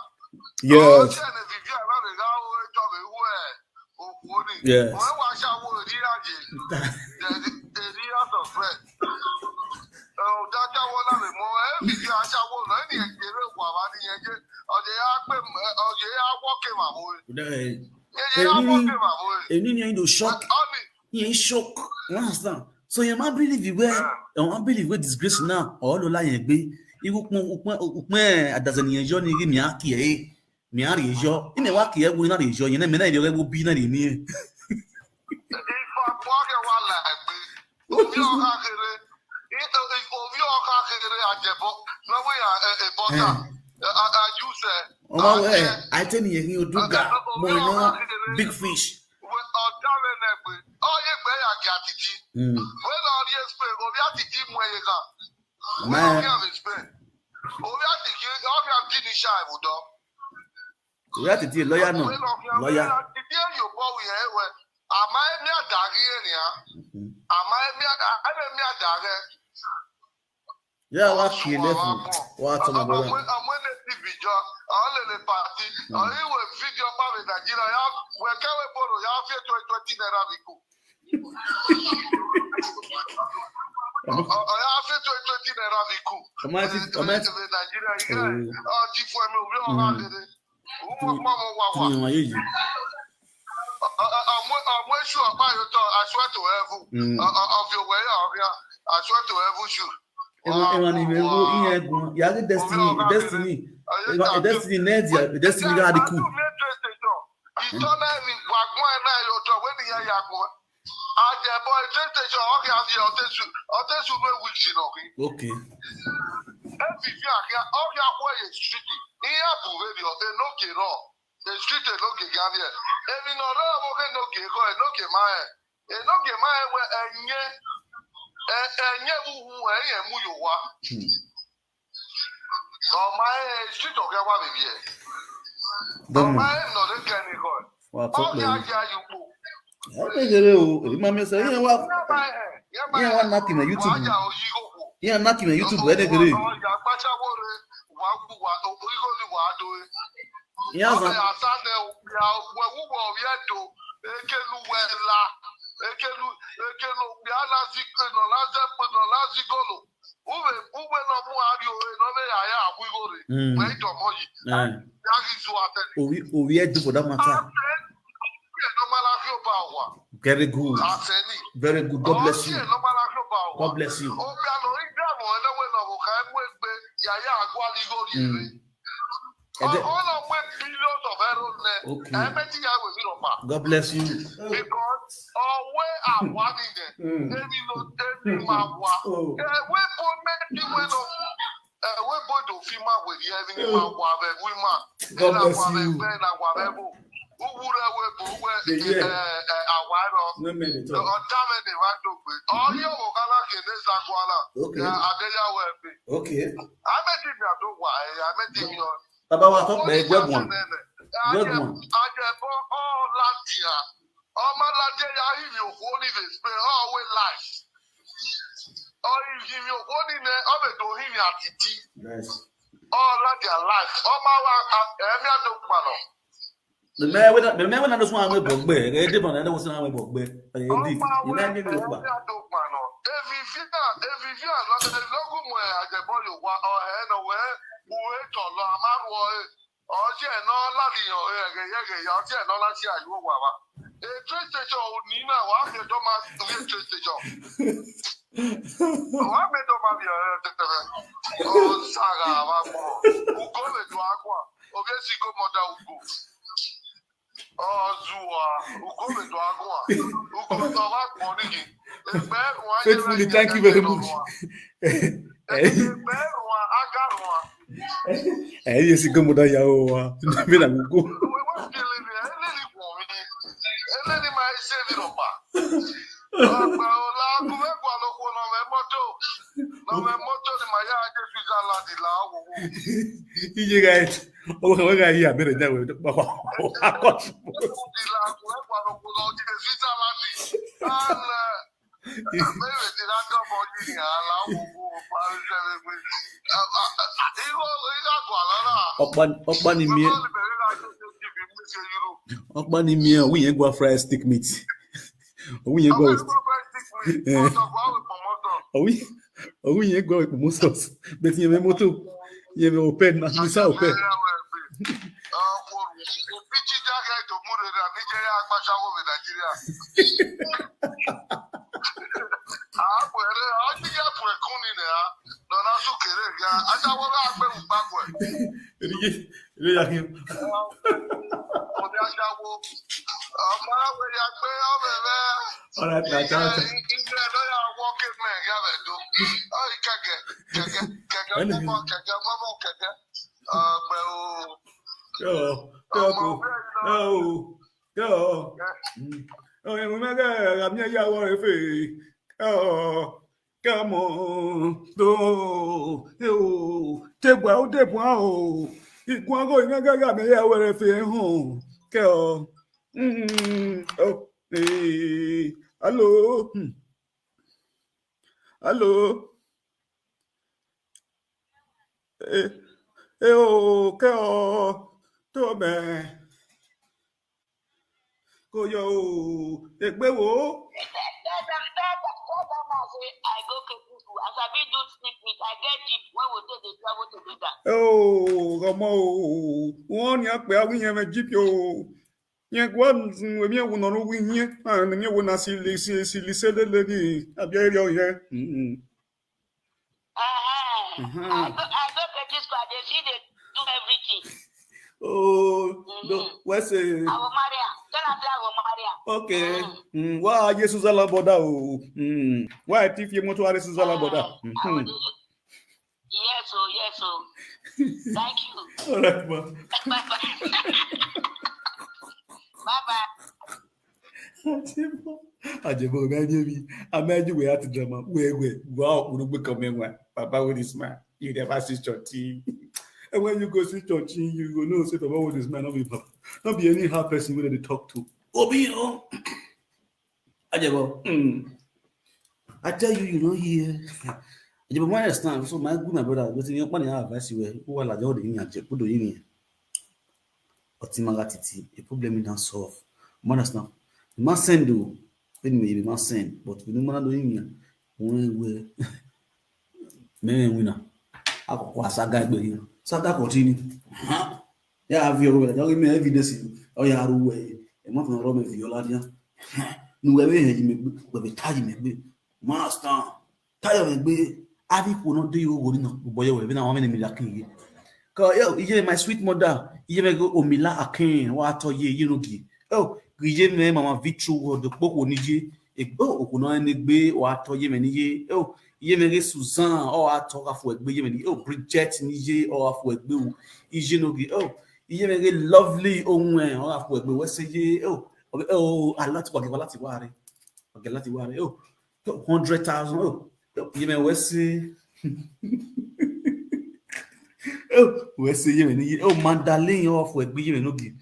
Yes. Ọ sẹ ne Vivian na vbe gha ru etọ vbe ru okhuo ni. Yes. Wẹ wa ashawo ri ra ye. Eri ya suspect. Odẹ ashawo na vbe mu, ẹ, Vivian ashawo nọ, eni ẹ ye vbe wa vba ni yẹn ye. Ọ ye ya gbe, ọ ye ya wọ ke vbe aro. Eni, eni ni do shock. Iran shock. You understand? So iran ma believe wẹ, iran ma believe wẹ disgrace na, ọ lo la yẹn gbe. Igho ukpọn, ukpọn, ukpọn adazẹ ne iran yọ ni ghi mia kie ẹre. Mia rhie yọ. Imẹ wa kie ẹwu na rhie yọ, iran na mẹ na rhie ẹwu bi na rhie miẹn. Ifa bua kẹ wa la egbe. Ovbi ọkha kherhe. Ovbi ọkha kherhe Ajebọ. Na wẹ ya, eh, eh, bọta. Eh. Eh, a, a, use, eh, ọmọ wẹ, I tell you, he will do that. Mo iná big fish. Wẹ ọdavẹ nẹgbe, ọ ye gbe ya gie Atiti. Mm. Wẹ na rrie Spain, ovbi Atiti mu ẹre gha. Wẹ na rrie Spain. Ovbi Atiti, ọ ghi a di ni sha ẹvbo dọ. Ovbi Atiti lawyer nọ, lawyer. Atiti ye obọ vbe irẹn wẹ, a ma emian da ghi rẹn nian. Mhm. A ma emian, a ma emian da ghẹ. Ya wa kill left, wa tọ ma brother. Ọmọ ne T V jọ, ọ lele party, ọ iwe video ọkpa vbe Nigeria, ya wẹ kẹwẹ boro, ya fi twenty, twenty naira vbe iko. Ọ, ọ, ọ ya fi twenty twenty naira vbe iku. Ọ ma ti, ọ ma ti. Vbe Nigeria, ighẹ, oh, ọ ti fu ẹmwẹ ovbi ọmwa, mm, dede. Uwẹ ọkpa mwẹ wa wa. Twenty-one years. Ọ, ọ, ọ, ọ mu, ọ mu esu ọkpa ye otọ, I swear to heaven. Mm. Ọ, ọ, ọ viọ owẹ ya ọghe, I swear to heaven, sure. Emwa, emwa ni vbe ru iran ẹguae, ya ghe Destiny, Destiny. Emwa, Destiny ne dia, Destiny gha di ku. Itọ na emwi wa guan na ye otọ wẹ ne iran ya guan. Ajebọ train station, ọ khian viẹ, ọ te su, ọ te su ne weeks nọ khin. Okay. Evivi a khian, ọ khian khuẹ ye street, iran bu vberriọ, enogie rrọọ, street enogie khian viẹ. Emwi ne ọ rre ọvbokhan enogie ekhọe, enogie ma rẹn, enogie ma rẹn wẹ ẹyẹn, ẹ-, ẹyẹn vbe uhunmwu ẹre irẹn mu ye owa. Hmm. Ọ ma rẹn street ọ khian wa vbe viẹ. Ọ ma rẹn ne ọ rre kẹ ne ekhọe. Wa tọ kpẹre. Ọ khian ya ye ukpo. Ẹ vbe ghere o, emwi ma miẹn sẹ, iran wa, iran wa knock mwẹ YouTube. Iran knock mwẹ YouTube, ẹ vbe ghere. Ọ ya gbacha wo rre, wa wu wa, igho ni wa do re. Iran zan. Ọ vbe a sa nẹ okpia, wẹ wu wẹ ovbi Ẹdo, ekelu wẹ la, ekelu, ekelu okpia na zi, nọ na zẹ, nọ na zi igolo. Uwẹ, uwẹ ne ọ mu a rrie ore ne ọ vbe ya ya wu igho rre. Mm. Wẹ i dọmọ yi. Eh. Ya ghi zu atẹ ni. Ovbi, ovbi Ẹdo for that matter. Atẹ ni, ọ ma la rhie obọ owa. Very good. Atẹ ni. Very good. God bless you. Ọ ma la rhie obọ owa. God bless you. Okpia ne ọ i gha vbe ẹdẹ wẹ ne ọ vbe kha mu egbe, ya ya gualọ igho rrie rre. Mm. Ẹdẹ- Ọ, ọ na mu billions of euro nẹ. Okay. Ẹ mẹ ti ya wẹ mi rhọkpa. God bless you. Because ọ wẹ a wa ni nẹ. Mm. Emwi no, emwi ma wa. Oh. Ẹ wẹ bo mẹ ti wẹ nọ. Ẹ wẹ bo do fi ma wẹ rhie emwi ni ma wa vbe wi ma. God bless you. Ẹ na wa vbe, ẹ na wa vbe bo. Uwu rẹ wẹ bo wẹ, yeah, yeah, ẹ, ẹ, a wa rọ. Wẹ mẹ de tọ. Ọ da mẹ ne wa do gbe. Ọ yọ wo gha na khe ne za guala. Okay. Ẹ, a de ya wẹ be. Okay. A mẹ ti mi a do wa, ẹ, a mẹ ti mi ọ. Baba wa tọ kpẹ, wẹ guan. Wẹ guan. Ajebọ ọ ladian. Ọ ma ladian ya hivbi okhuo ni vbe Spain, ọ wẹ life. Ọ hivbi okhuo ni nẹ, ọ vbe do hivbi atiti. Yes. Ọ ladian life. Ọ ma wa, a, ẹ mia do kpa nọ. Mẹ wẹ na, mẹ wẹ na do sua mwẹ bọ gbe, ẹ de bọ na do sua mwẹ bọ gbe. Ẹ di, ẹ mẹ mi mi kpa. Ọ ma wa, ẹ mia do kpa nọ. Evivi a, evivi a, lọ, lọ gu mu ajebọ ye owa, ọ hẹ nọ wẹ, u he tọ lọ, a ma rhuọ ẹre. Ọ tie nọ la rhiọn ẹghẹ ye ẹghẹ ya, ọ tie nọ la tie ayu owa vba. E train station ni na, wa miẹn dọma vbe train station. Wa miẹn dọma vbe, eh, tẹtẹrẹ. Ọ sa gha vba gbọ. Ugo vbe do a guan. Ovbi esi go mother ugo. Ọ zua, ugo vbe do a guan. Ugo tọ vba gbọ ni ghi. Egbe ẹrhuan. Faithfully, thank you very much. Egbe ẹrhuan, a gha rhuan. Ẹ, yes, go mother ya o wa. Vbe na go. Uwe wa kele vbe, ẹ lele guan vbe. Ẹ lele ma ese vbe rhọkpa. Ọgba ola, ku vbe gualọ okhuo ne ọ mwẹ moto. Ne ọ mwẹ moto ni ma ya je Switzerland la wo wo. Iye guys, ọ wẹ gha yi abẹrẹ nya wẹ, akọ. Di la ku vbe gualọ okhuo ne ọ je Switzerland. Ala. Abẹrẹ ti gha dọbọ yi ni ala wo wo, Paris ẹvbe gbe. Igho, igho gualọ na. Ọkpa, ọkpa ni miẹn. Ọkpa ni miẹn, ọ wẹ irẹn gua fry stick meat. Ọ wẹ irẹn gua. Ọ wẹ, ọ wẹ irẹn gua with mimosa. But irẹn mwẹ moto. Irẹn mwẹ Opel, na, Nissan Opel. Erighi, erighi ya khin. Ọmọ ya wo. Ọmọ ya gbe ọmọ ẹmwẹ. All right, my daughter. Iye, iye lọ ya wọ ke mẹ ya vbe do. Ọ, kẹkẹ, kẹkẹ, kẹkẹ, mọmọ, kẹkẹ, mọmọ, kẹkẹ. Ọgbẹ o. Yo, yo, yo, yo. Mm. Oh, ẹmwẹ gha, gha miẹn ya wọ efe. Yo. Come on, do, yo, te gua, o de bua o. Iguan gho, imẹ gha gha mẹ ya wẹrẹ fe họn. Kẹ ọ. Mm, oh, eh, hello. Hmm. Hello. Eh, eh, oh, kẹ ọ. To mẹ. Ko yo, egbe wo. Tell them, tell them, tell them, I go to this sabi do sneak meet. I get jeep when we take dey travel together. Oh, come on. Wọ́n ní àpè awí yẹn mẹ jeep o. Yẹn gua emí ẹwu nọ ru ihiẹn. Ah, emí ẹwu na si li si si li se lele ni. Abia area yẹn. Mm. Uh-huh. I go, I go Petit Square, they see they do everything. Oh, no, Mm-hmm. What's a Our Maria, tell her say Our Maria. Okay. Mm. Mm, why are you Susan Laboda? Oh, mm. Why if you want to are Susan Laboda? Uh, I Mm-hmm. will do it. Yes, oh, yes, oh. Thank you. All right, ma. Bye bye. Bye bye. Ajebo, Ajebo, me give me. I made you wear to drama. Where, where? Wow, we don't come in. Papa, with this man, you never see Chonchi. And when you go see Chonchi, you go know say Papa, with this man, not be Papa, not be any hard person we dey talk to. Obi, oh, Ajebo. Mm. I tell you, you don't hear. Ajebo, I understand. So my good, my brother, but you want to advice you. Who are like all the Ajebo? Put the in. Ọtẹn ma gha titi, a problem na solve. You understand? You must send o. Anyway, you must send. But we don't want to do him. When we, me and winner. I go kwa saga egbe hin. Saga continue. Huh? Ya have your way. Don't give me evidence. Oh, ya ru we. E ma tun ro me viola dia. Nu we be he me, we be tie me gbe. Master. Tayo mwẹ egbe, avbe ikhuo ne ọ de ye ogho ni nọ, obọ ye wẹ, vbene a wan mwẹ ne Omila Akin ye. Ka, yo, iye my sweet mother, iye mwẹ ghe Omila Akin, wa tọ ye, iye no gie. Oh, iye mwẹ mama Vitru, ọ de kpokhuo ni ye. E, oh, okhuo nọ ne egbe, wa tọ ye mwẹ ni ye. Oh, iye mwẹ ghe Susan, ọ wa tọ gha fo egbe ye mwẹ ni ye. Oh, Bridget ni ye, ọ gha fo egbe o. Iye no gie. Oh, iye mwẹ ghe Lovely, ohun ẹ, ọ gha fo egbe wẹ se ye. Oh, oh, a lot wa ghe wa lati wa re. Wa ghe lati wa re. Oh, hundred thousand. Oh, iye mwẹ wẹ se. Oh, wẹ se iye mwẹ ni ye. Oh, Mandalay, ọ fo egbe iye mwẹ no gie.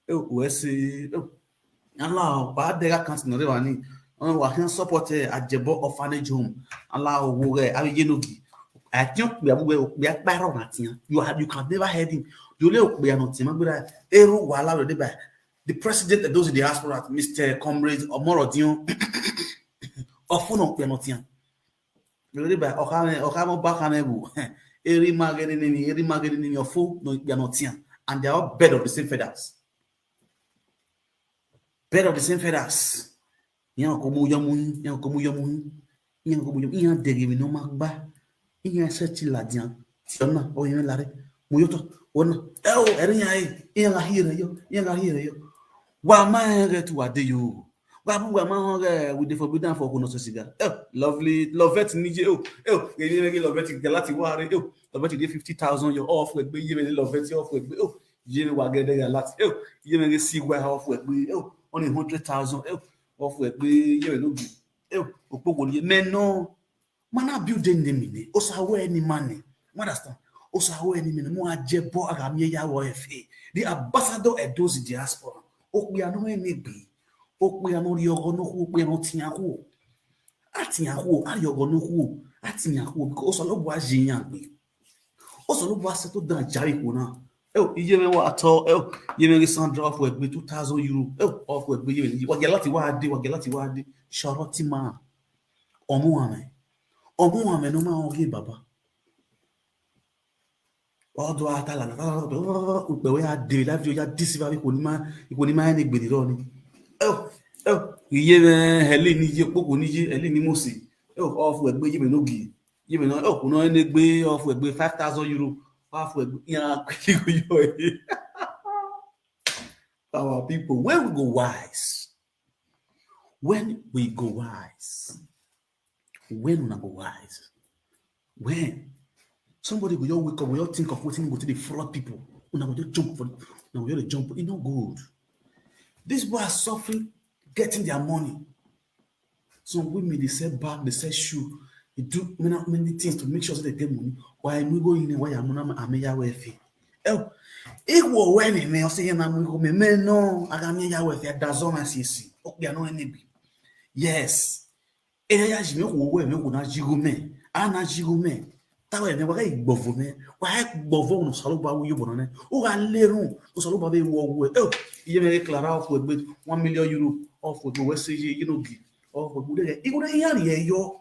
Oh, wẹ se. Oh, ala ba de gha kan sin re ba ni. Ọ wa khian support, eh, Ajebo Orphanage Home. Ala wo ghe, avbe iye no gie. I think we have we we are kparo na tian. You have, you can never heard him. You le okpia no tian, ma gbera. Eru wa la de ba. The president of those in diaspora, Mister Comrade Omorodion. Ọfọn ne okpia nọ tian. Rere ba, ọkha mwẹ, ọkha mwẹ ọba kha mwẹ wu. Eri ma ghe nene ni, eri ma ghe nene ni, ọfọn ne okpia nọ tian. And they are all bird of the same feathers. Bird of the same feathers. Iran ko mu yọ mu hin, iran ko mu yọ mu hin. Iran ko mu yọ, iran deghe emwi ne ọ ma gba. Iran sẹtin ladian. Tiọ na, ọ yẹn mwẹ lare. Mu yọ otọ, wọ na. Ẹ o, ẹre iran re, iran gha hiere yọ, iran gha hiere yọ. Wa ma rẹn ghẹ te uwa de yo. Wa bu wa ma họn ghẹ with the forbidden for okhuo nọ sẹ siga. Eh, Lovely, Lovett ni ye o. Eh, ghẹ ye mwẹ ghe Lovett gha lati wa re o. Lovett de fifty thousand yo, ọ fo egbe ye mwẹ ni Lovett, ọ fo egbe o. Ye mwẹ wa ghe de gha lati. Eh, ye mwẹ ghe si wa, ọ fo egbe o. Only hundred thousand, eh, ọ fo egbe ye mwẹ no bi. Eh, okpokpo ni ye mẹ nọ. Ma na build enemy nẹ, Osa wẹ ni ma nẹ. You understand? Osa wẹ ni ma nẹ, mu Ajebo a gha miẹn ya vbe ẹfe. The ambassador Edo's diaspora. Okpia ne ọ rẹn egbe. Okpia ne ọ rhie ọghọ ne okhuo, okpia ne ọ tian khuo. A tian khuo, a rhie ọghọ ne okhuo, a tian khuo, because Osanobua ye iran gbe. Osanobua sẹtin dan ja vbe ikhuo na. Eo, iye mwẹ wa tọ, eo, iye mwẹ ghe Sandra, ọ fo egbe two thousand euro. Eo, ọ fo egbe iye mwẹ, wa gha lati wa de, wa gha lati wa de. Shọrọ ti ma. Ọmọ uwa mwẹ. Ọmọ uwa mwẹ ne ọ ma rẹn ọghe baba. Ọ do a ta lala, ta lala, ukpẹ wẹ ya de, live video ya deceive avbe ikhuo ni ma, ikhuo ni ma rẹn egbe ni rrọọ ni. Eo, eo, iye mwẹ Helen ni ye, okpokpo ni ye, Helen ni Mosi. Eo, ọ fo egbe iye mwẹ no gie. Iye mwẹ nọ, eo, okhuo nọ rẹn egbe, ọ fo egbe five thousand euro. Ọ fo egbe, iran kue igho yọ ẹre. Our people, when we go wise? When we go wise? When una go wise? When? Somebody go just wake up, go just think of wetin go take dey fraud people. Una go just jump for, una go just dey jump. E no good. These people are suffering getting their money. Some women, they sell bag, they sell shoe, they do many, many things to make sure say they get money. Why am I going in? Why am I, am I ya wealthy? Oh, if we were in, me, I say, "Na mu igho mẹ, mẹ nọ, a gha miẹn ya wealthy, a da zọ na sisi." Okpia nọ rẹn egbe. Yes. Eya ya ji mẹ okhuo wẹ, mẹ okhuo na ji igho mẹ, a na ji igho mẹ. Tawe mẹ, wa gha gbọvo mẹ, wa gha gbọvo ne Osanobua ru iyobọ nọ nẹ. U gha le erhunmwu, Osanobua vbe ru ọghuẹ. Eo, iye mwẹ ghe Clara, ọ fo egbe one million euro, ọ fo egbe wẹ se ye, iye no gie, ọ fo egbe ude ghẹ. Igho ne iran rhie yọ.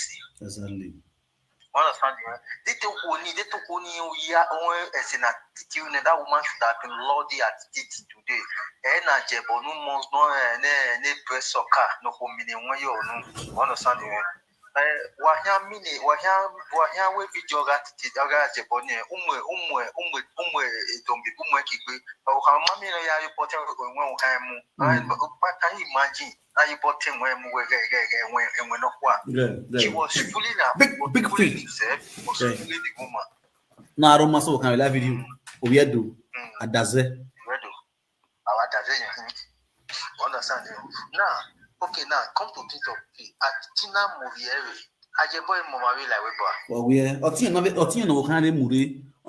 ẹse. Exactly. You understand me? They took one, they took one year on as in attitude, and that woman should have been lordy attitude today. And I jebo no must no ne ne press soccer no ko mini one year no. You understand me? Eh, wa hia mini, wa hia, wa hia we video ga titi ga jebo ni. Umwe, umwe, umwe, umwe, eh, don't be umwe kigbe. But how mami no ya report when we can mu. I, but I can imagine. Na ye bọ te ẹwẹn mu wẹ ghẹ ghẹ ghẹ ẹwẹn ẹwẹn nọkhua. She was fooling her, big, was big fooling himself, was fooling the woman. Na aro ma so kan la video. Oviedo, Adazẹ. Oviedo, our Adazẹ yẹn. Understand you? Now, okay, now come to think of it. Atina movie ere. Ajebọ emo ma vbe la we ba. Ovie, ọtiẹn nọ, ọtiẹn nọ kan re mu re.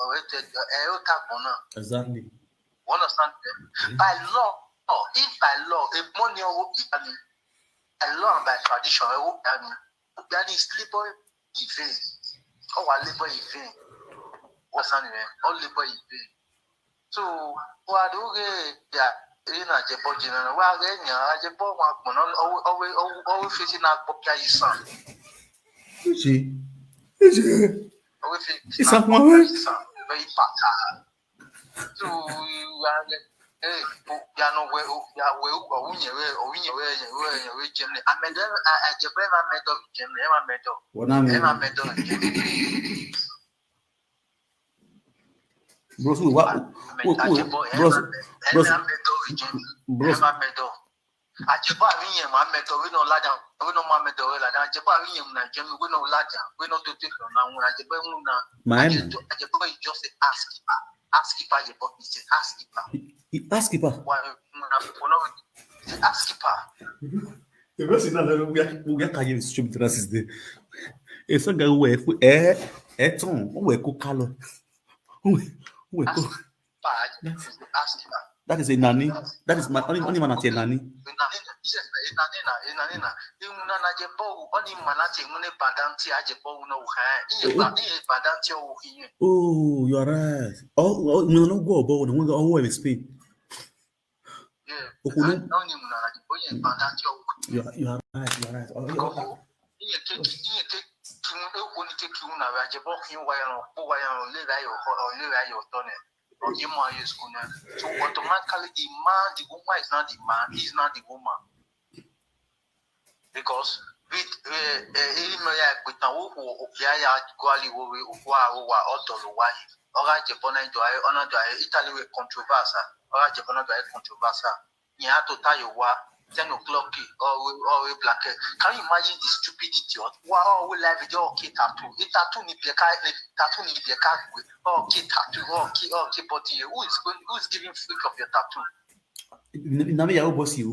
ọ re te, ẹ i re ota agbọn na. Exactly. You understand? By law, if by law, a money ọgho Iran, by law and by tradition, ẹ i re Iran. Iran is labor in vain. Ọ wa labor in vain. What's that name? Ọ labor in vain. So, wa do ghe ya, e na je bọ je na, wa ghe yan, a je bọ wa gbọn, ọ, ọ, ọ, ọ, ọ, face na gbọ kia isan. Ije, ije. Ọ face na gbọ kia isan. Very pata. So, wa ghe, eh, o, ya no we, o, ya we, o, o, unye we, o, unye we, unye we, unye we, Germany. Amẹdọ, a, a, je bọ ma mẹdọ Germany, ma mẹdọ. What I mean? Ma mẹdọ Germany. Bros, we, wa, we, we, bros, bros, bros. Ajebọ avbe iyẹn ma mẹ dọ, vbene ọ ladian, vbene ọ ma mẹ dọ, vbe ladian. Ajebọ avbe iyẹn na jẹ mi, vbene ọ ladian, vbene ọ toto na wẹ, ajebọ ẹmwẹ na. Ma ẹ na. Ajebọ is just a housekeeper. Housekeeper, ajebọ is a housekeeper. He, he housekeeper. Wa, na, for no, he's a housekeeper. The person now, we are, we are carrying stupid glasses there. Esa ga wẹ, ẹ, ẹ tọn, wẹ ko kalọ. Wẹ, wẹ ko. That is a nanny. That is my only, only man at a nanny. Oh, you are right. Oh, oh, you know, go about when I was in Spain. You are, you are right. You are right. Oh, you are right. Ọ ye ma ye school nẹ. So automatically the man, the woman is not the man, he's not the woman. Because with, eh, eh, iri mẹ ya gbe tan, wo khuo okpia ya guali wo vbe okhuo aro wa, ọ dọlọ wa yi. Ọ gha jebọ na do a, ọ na do a, Italy we controversial. Ọ gha jebọ na do a controversial. Iran tota ye owa, ten o'clock, ọ re, ọ re blanket. Can you imagine the stupidity? Wa, ọ we live video, ọ ke tattoo. E tattoo ni biẹ ka, e tattoo ni biẹ ka gbe. Ọ ke tattoo, ọ ke, ọ ke body. Who is going, who is giving freak of your tattoo? Na me ya ro boss you.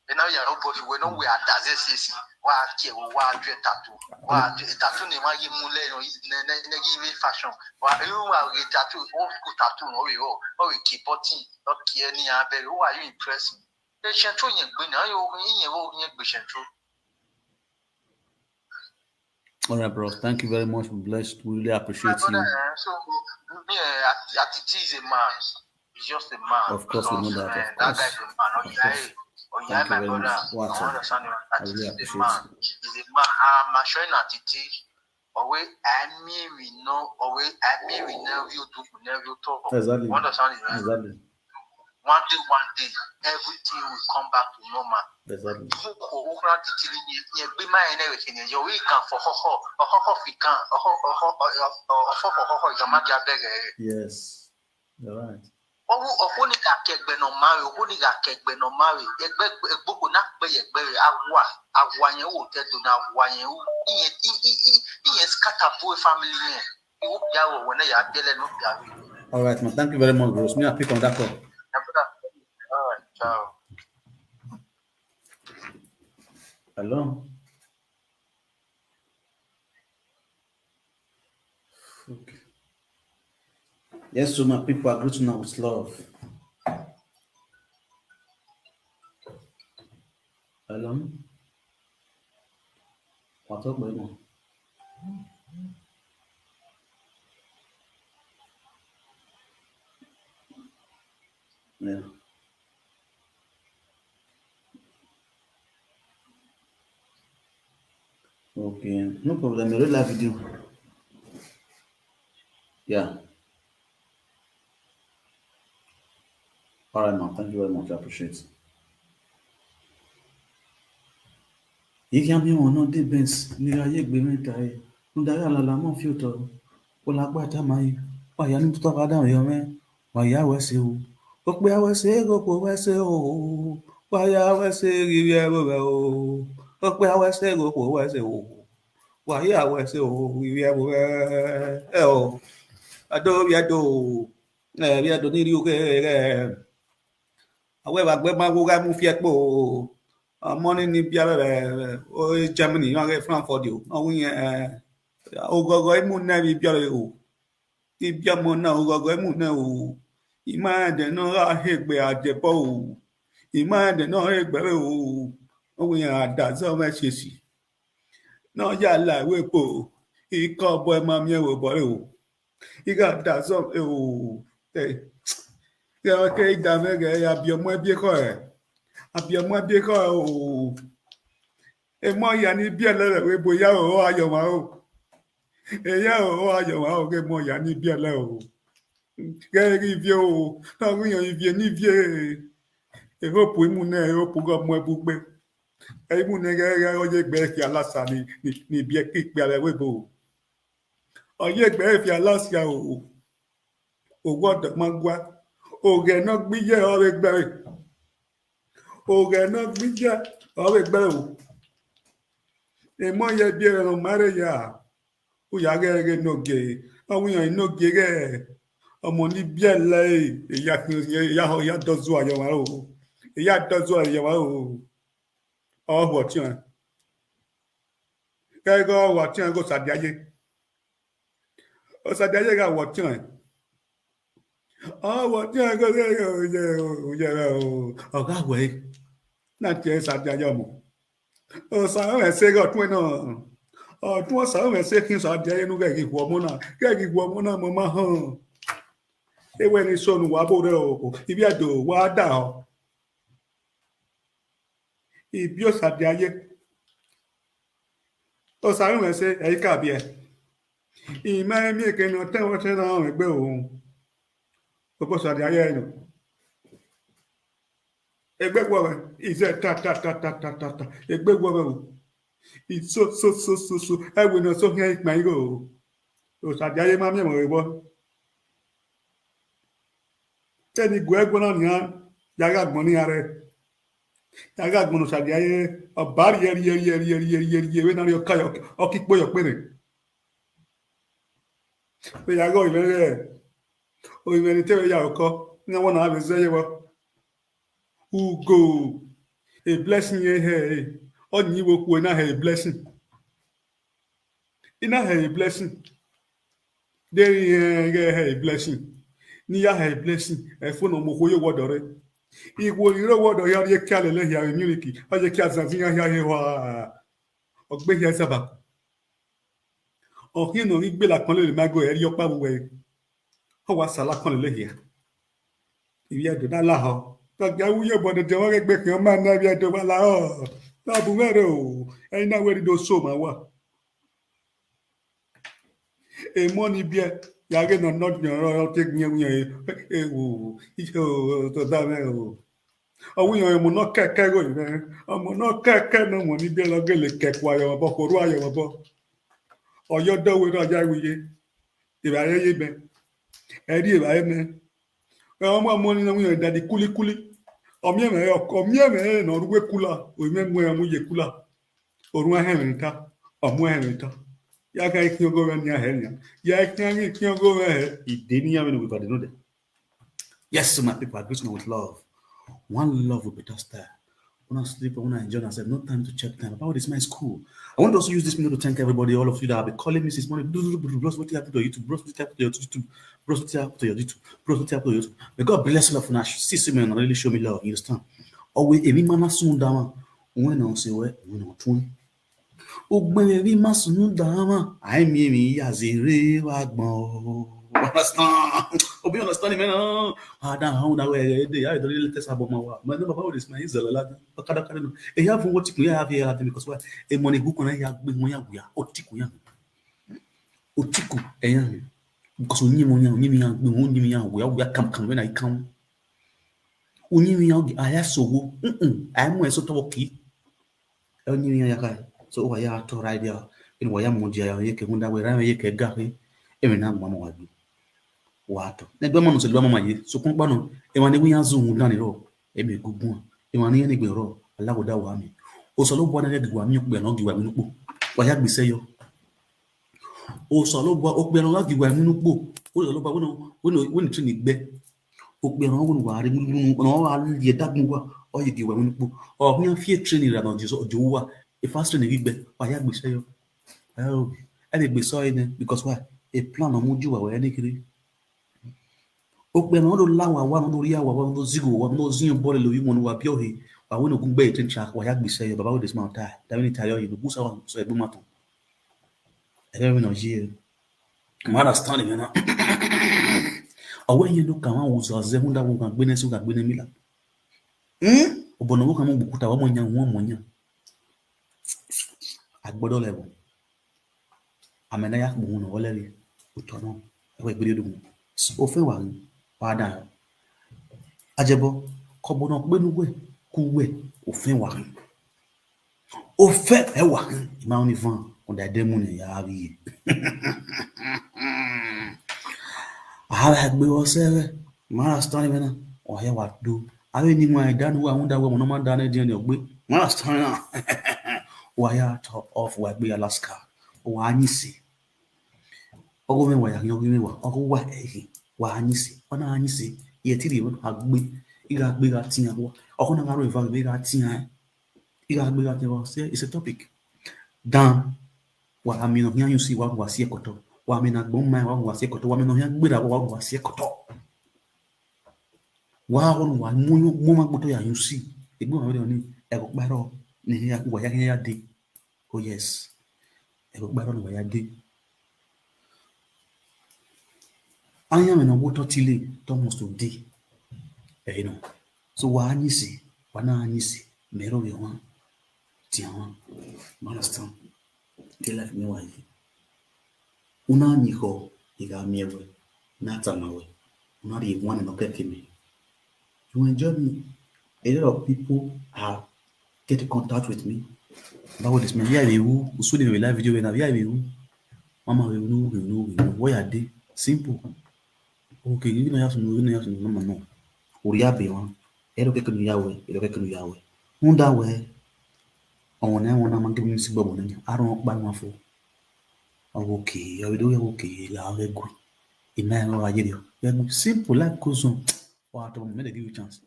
Ena ya ro boss, wẹ ne ọ wẹ adaze sesi. Wa ke, wa ju tattoo. Wa ju tattoo ne ma ye mu lẹ, ne, ne, ne ghi vbe fashion. Wa, you wa ghe tattoo, old school tattoo, no, we, oh, oh, we keep button, not care ni abẹ, who are you impressing? E Central yẹn gbe na, yo, yẹn wo yẹn gbe Central. All right, bro. Thank you very much. We blessed. We really appreciate you. My brother, eh, so, me, eh, At-, Atiti is a man. He's just a man. Of course, we know that. Of course. That guy is a man. Of course. Thank you very much. Wow. I understand you. Atiti is a man. He's a man. I'm assuring Atiti. Owe, I mean, we know. Owe, I mean, we know you do, we know you talk. Exactly. You understand it, right? Exactly. One day, one day, everything will come back to normal. Exactly. Okra titiri ni, ni egbe ma ene we kene yo, we can for ho ho, ho ho fi can, ho ho ho ho, ho ho ho, you might get beg. Yes, you're right. Ọvbo, ọvbo ni gha ke egbe ne ọ ma re, ọvbo ni gha ke egbe ne ọ ma re, egbe, egbe ko na kpe ye egbe re, a wa, a wa yẹn wo te do na wa yẹn wo, iye, i, i, i, iye scatter bu family yẹn. All right, man. Thank you very much, bros. Me, I pick on that call. All right, ciao. Hello. Okay. Yes, so my people, I greet you now with love. Hello. What's up, man? Yeah. Okay, no problem. I really like video. Yeah. All right, man. Thank you very much. I appreciate it. Ivbi amiọnmwẹ nọ de Benz ne I gha ye egbe mwẹ ta ẹre, rhunmwuda gha lala ọmọ fi otọ, wẹ la gba tama ẹre, wa ya ne u tota vbe adanmwẹ yọ mwẹ, wa ya wẹ ẹse o. Okpia wẹ ẹse, ghe okhuo wẹ ẹse o, wa ya wẹ ẹse ghi vbiẹ vbe ovẹ o. Okpia wẹ ẹse, ghe okhuo wẹ ẹse o, wa ya wẹ ẹse o, ghi vbiẹ vbe ovẹ. Ẹ o, a do vbiẹ do, ẹ, vbiẹ do ni rhie ughe ghẹ. A wẹ vbe agbẹma ghe u gha mu fi ẹkpo, ọmọ ni ni biẹ vbe, vbe, vbe Germany, ọ ghe Frankfurt o, ọ wẹ irẹn, ẹ, oghọghọ i mu nẹ vbe ibiọre o. Ibiọmọ na oghọghọ i mu nẹ o. I ma rẹn ẹdẹ ne ọ gha he egbe a dẹbọ o. I ma rẹn ẹdẹ ne ọ he egbe ẹre o. Ọ wẹ irẹn a da zẹ mwẹ sesi. Ne ọ ya la ẹvbo ebo, ikọ obọ ma miẹn vbe obọ ẹre o. I gha da zẹ o, ẹ, ghẹ ọ ke da mwẹ ghẹ ya biẹ ọmọ ẹbiekhọe, a biẹ ọmọ ẹbiekhọe o. Emọ hia ni biẹlẹ vbe ẹvbo, eya oro a yọ ọmwa ro. Eya oro a yọ ọmwa ro, ghe emọ hia ni biẹlẹ o. Ghẹ ghi viẹ o, na ghi yan ivie ni viẹ. Ehopu imu nẹ, ehopu ghe ọmọ ẹbu gbe. Ẹ imu nẹ ghẹ ghẹ ọ ye egbe ẹre fi alasa ni, ni, ni biẹ ke ikpia vbe ẹvbo ebo. Ọ ye egbe ẹre fi alasia o. Owa ọdọ ma gua. Oghẹ ne ọ gbe iye ọre egbe ẹre. Oghẹ ne ọ gbe iye ọre egbe ẹre o. Emọ ye biẹ ẹre ne ọ ma rre ya. U ya ghẹ ghe enogie, ọ wẹ iran enogie ghẹ ọmọ ni biẹlẹ ẹre, eya khian, eya ho, eya dọzua ye ọmwa ro, eya dọzua ye ọmwa ro, ọ hu ọtiọnrẹn. Ghẹ ghe ọ hu ọtiọnrẹn ghe Osadia ye. Osadia ye gha hu ọtiọnrẹn. Ọ hu ọtiọnrẹn ghe, ghe, ghe, ghe, ghe, ghe, ọ gha hu ẹre. Na tie Osadia ye ọmọ. Osa mwẹ ẹse ghe ọtuẹn na, ọtuẹn Osa mwẹ ẹse khian Osadia ye ne u ghẹ ghi hu ọmọ na, ghẹ ghi hu ọmọ na, ọmọ ma họn. Ewẹ ne eso ne uwa bo rre o, ivbi Ẹdo wa da họ. I biẹ Osadia ye. Osa mwẹ ẹse, ẹ i ka biẹ. I ma miẹn ekẹ ne ọ tẹn vbe ọtẹn na rẹn egbe o. Obọ Osadia ye nọ. Egbe wọ mwẹ, izẹ ta, ta, ta, ta, ta, ta, ta. Egbe wọ mwẹ o. I so, so, so, so, so. Ẹwe ne ọ so khian ikpan igho o. Osadia ye ma miẹn mwẹ vbe vbọ. Te ni gu ẹguẹ na nian, ya gha gbọn ne iran rre. Ya gha gbọn ne Osadia ye, ọ ba rhie, rhie, rhie, rhie, rhie, rhie, vbene a rhie ọka yọ, ọ ke ikpo yọ kpere. Vbe ya ghe orinmwẹ ghẹ, orinmwẹ ne te vbe ya okọ, iran wọ na vbe zẹ ye vbọ. Ugo, a blessing ye hẹ ẹre, ọ yin vbe okhuo na hẹ a blessing. I na hẹ a blessing. Deghẹ irẹn ghẹ hẹ a blessing, ne I ya hẹ a blessing, ẹfo ne ọ mu okhuo ye owọdọ rre. Ikhuo ni rre owọdọ hia rhie kia lele hia vbe Munich, ọ ye kia zanzan iran hia hia hua. Ọ gbe hia zaba. Ọ khian ne ọ ghi gbele akọn lele ma ẹguẹ, ẹ rhie ọkpa vbe uwẹ. Ọ wa sẹ alakọn lele hia. Ivbi Ẹdo na lahọ. Ọ gia ru ye obọ dede, ọ ghe egbe khian ma na ivbi Ẹdo wa lahọ. Na bu mwẹ rre o, ẹre I na wẹ rhie do so ma wa. Emọ ni biẹ, ya ghe ne ọ nọ ọdiọn rẹ ọ te gbiẹn wiẹn, e, e, o, iye, o, o, to da mwẹ o. Ọ wẹ iran ọmọ ne ọ kẹkẹ ghe orinmwẹ, ọmọ ne ọ kẹkẹ ne ọmọ ni biẹ ne ọ gele kẹkua ye ọmwa obọ, khuorua ye ọmwa obọ. Ọ ye ọdọ wẹ ne ọ ya iwu ye, evbare ye mẹ, ẹ rhie evbare mẹ. Ọmọ ọmọ ni nọ wẹ iran daddy kulikuli. Ọ miẹn mwẹ, ọ miẹn mwẹ ne ọ rre uwu ekula, orinmwẹ mu ẹn mu ye ekula. Orhuan hẹnmwẹ ta, ọ mu ẹn hẹnmwẹ ta. Ya gha khian ọgọ mwẹ nian hẹ nian. Ya khian ghi khian ọgọ mwẹ hẹ. Ide ne iran vbe ne uwevba de nodẹ. Yes, so my people, I greet you with love. One love with better style. Una sleep, una enjoy yourself. No time to check time. About this man is cool. I want to also use this minute to thank everybody, all of you that have been calling me since morning. Bros, wetin happen to your YouTube? Bros, wetin happen to your YouTube? Bros, wetin happen to your YouTube? Bros, wetin happen to your YouTube? May God bless all of una. See, see, man, really show me love. You understand? Always, èmi ma na sunu da mwa. Uwẹ na ọ sẹ wẹ, uwẹ na ọ tuẹn. Ugbẹn vbe emwi ma sunu da mwa, a i miẹn emwi ya zẹ rre vbe agbọn o. Understand? Hope you understand me now. A da họn na wẹ ẹghẹ de, a i do latest album ma wa. My number, baba, this man is a lad. Okada, okada no. E ya vun wo tikun ya vie ya de because why? E money gu kona ya gbe wọn ya wia. O tikun ya. O tikun e ya. Because onyi mo ya, onyi mi ya gbe, onyi mi ya wia, wia kam kam when I come. Onyi mi ya, a ya so wo. Mm-mm. A mu eso to ki. Onyi iran ya kha. So, wa ya tọ right there. Inu wa ya mu dia ya ye ke hunda wẹ ra ye ke ga khe. Emwi na gba ma wa gbe. Wa tọ. Ne gbe ma no se gba ma ye. So, kun kpa nọ, emwa ne wi ya zu hunda ni rọ. Emwi guguan. Emwa ne iran ni gbe rọ. Alaghoda wa mi. Osanobua na ghi wa mi okpia ne ọ ghi wa mi nukpo. Wa ya gbe isẹ yọ. Osanobua okpia ne ọ gha ghi wa mi nukpo. Osanobua wẹ ne, wẹ ne, wẹ ne training gbe. Okpia ne ọ wẹ ne uwa rre gbungbun, ne ọ gha rhie dagbọn uwa, ọ ye gie uwa emwi nukpo. Ọ khian fi training ra ne ọ die uwa, e fast training ghi gbe, wa ya gbe isẹ yọ. Ẹ vbe gbe isẹ ọre nẹ, because why? E plan ọ mu ju uwa wẹ ne kherhe. Okpia ne ọ do la uwa wa, ne ọ do rhie uwa wa, ne ọ do zigho uwa, ne ọ do ziẹn obọ lele ovbi imẹ ne uwa biẹ ọhe, wa wẹ ne ogun gbe e train track, wa ya gbe isẹ yọ, baba wẹ de smart ta, da vbene I ta yọ yi, ne ogun sa wa sẹ egbe ma tọn. Ẹghẹ vbene ọ ye. Ma understand mwẹ na. Ọ wẹ iye do ka mwa wo zazẹ rhunmwuda wẹ u gha gbe ne ẹse, u gha gbe ne mila. Hmm? Obọ ne ọ vbe okhan mu gbe ukuta, wa mu yan, wa mu yan. Agbọdọ lẹ vbọ. Amẹ na ya kpe uhunmwu ne ọ lẹre otọ nọ, ẹ wẹ gbe rhie do mu. Ofẹn wa ghi, wa da. Ajebọ, kọbọ ne ọ kpe ne uwẹ, ku uwẹ, ofẹn wa ghi. Ofẹn ẹ wa hin, I ma ọni van, ọ da ẹdẹ mu ne ya vbiẹ. A gha gbe vbe ọsẹ ẹghẹ, ma ra stand mwẹ na, ọ hia wa do. Avbe eni wan da ne uwa rhunmwuda wẹ ọmọ ne ọ ma da ne ẹdiẹn ni ọ gbe, ma ra stand na. Uwa ya top off, uwa gbe Alaska, uwa yin ise. Ọghe mwẹ wa ya hin, ọghe mwẹ wa, ọghe uwa ẹre hin, wa yin ise, ọ na yin ise, I ẹtin rhie mwẹ a gbe, I gha gbe gha tian uwa, ọghe na gha ro eva vbe gha tian ẹn. I gha gbe gha tian uwa, sẹ, it's a topic. Dan, wa gha miẹn ne ọ khian yin usi, wa gha si ẹkọtọ. Wa miẹn ne agbọn ma, wa gha si ẹkọtọ. Wa miẹn ne ọ khian gberra, wa gha si ẹkọtọ. Wa gha ghọnọ wa mu, mu ọmwa gbe otọ ya yin usi. Egbe ọmwa vberriọ ni, ẹghẹ ọkpa rrọọ ne wa ya khian ya dee. Oh yes. Ẹghẹ ọkpa rrọọ ne wa ya dee. Ayan mwẹ ne ọ wo otọ tile, te ọ must to dee. Ẹre nọ. So wa yin ise, wa na yin ise, mẹ rọ vbe ọmwa, tian ọmwa. You understand? Te life mẹ wa ye. U na yin ekhọe, I gha miẹn wẹ, ne a tama wẹ, u na rhie one ne ọ kẹke mẹ. You enjoy me. A lot of people are get in contact with me. Báwo ni, mẹ via vbe ru, usun ni vbe live video vbe na, via vbe ru. Mama vbe ru, vbe ru, vbe ru. Wọ ya dee. Simple. Okay, ghi ne ya sunu, ghi ne ya sunu, mama nọ. Orhia be wan. Ẹre ọ kẹke ne u ya wẹ, ẹre ọ kẹke ne u ya wẹ. Rhunmwuda wẹ, ọmọ ne a wọn na ma gebe isi gbọgbọ nẹ, a rhọnmwẹ ọkpa wan fo. Ọ wẹ okay, ọ vbe do ya wẹ okay, la ọ ghẹ gue. I ma rẹn ọre ọ gha ye rriọ. Ghẹ gue, simple, life goes on. Wa tọ, mẹ dey give you chance.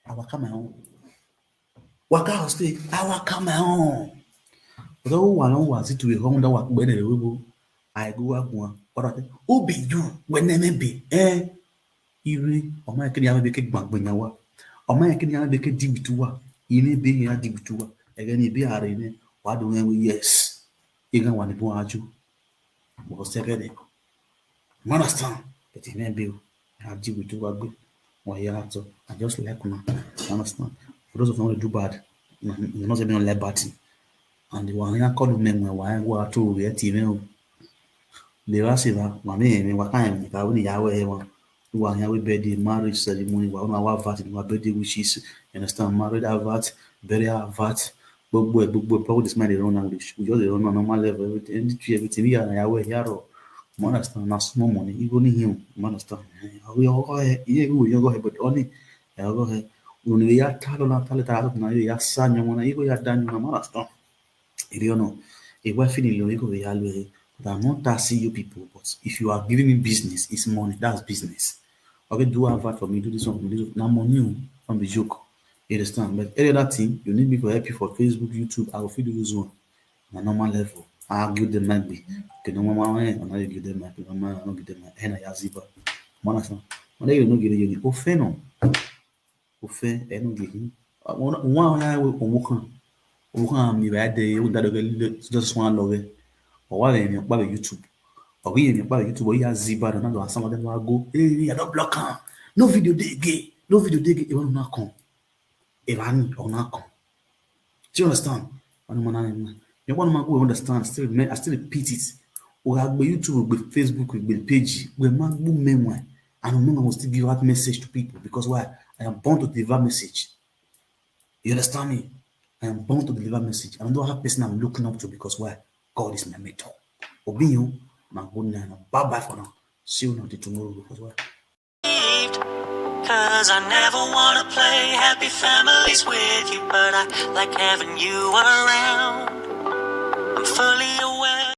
A wa ka ma rẹn ọre. Wa ka stay, a wa ka ma rẹn ọre. But ọ wa nọ, wa si tu vbe ehọ, rhunmwuda wa kpẹ nẹ vbe igho. A i gu wa guan. Ọ da te, who be you? Wẹ ne ẹmwẹ be? Ẹn. I rre, ọ ma rẹn kene iran vbe ke gbangbe yan uwa. Ọ ma rẹn kene iran vbe ke deal with uwa. I mwẹ ebe iran deal with uwa. Ẹghẹ ne ebe a rre nẹ, wa do rẹn wẹ yes. Ighan wa ni bun a ju. Wa sẹ ẹghẹ nẹ. You understand? But I never be, I deal with you, I go. Wa ya to. I just like una. You understand? For those of you who do bad, you know, say me don't like bad thing. And wa ya call me when wa wa to get even. The rest of wa me me wa kan me ka we ni ya we wa. Wa ya we birthday, marriage ceremony, wa wa VAT, wa birthday wishes, you understand? Marriage VAT, burial VAT, gbogbo ẹ, gbogbo ẹ, probably this man dey run English. We just dey run on normal level, everything, everything, everything. We are ya we here, you understand? Na small money, even him, you understand? Eh, we all go ahead, yeah, we all go ahead, but only, yeah, go ahead. When we are tell on tell it out na, ya sa nyọ na, you go ya da nyọ na, you understand? Iri ọnọ, e wife ni lo, you go ya lo, But I'm not taxing you people, but if you are giving me business, it's money. That's business. Okay, do advert for me, do this one for me, do this one. Na money o, no be joke. You understand? But any other thing, you need me for help you for Facebook, YouTube, I will fit do this one. Na normal level. I give them my way. Okay, no mama, eh, I no give them my way. Mama, I no give them my way. Eh, na ya ziba. Man, I say, man, you no give you. Ofẹ nọ. Ofẹ, ẹ no give him. Wan ya we omwokhan. Omwokhan mi ba de, u da do ghe le, just wan lọ ghe. Ọ wa vbe emwi ọkpa vbe YouTube. Ọ ghi emwi ọkpa vbe YouTube, ọ ya ziba na, na do asan wa de wa go. Eh, I don block am. No video dey again. No video dey again. Evba na kọn. Evba ni, ọ na kọn. Do you understand? Ọni ma na rẹn na. Rẹn ọkpa ne ma gu understand, still, me, I still repeat it. U gha gbe YouTube, gbe Facebook, gbe page, wẹ ma gbe mẹ wan. And mẹ wan will still give out message to people because why? I am born to deliver message. You understand me? I am born to deliver message. I don't have person I'm looking up to because why? God is my mentor. Obi you, my good night. Bye bye for now. See you now till tomorrow because why? Cause I never wanna play happy families with you, but I like having you around. I'm fully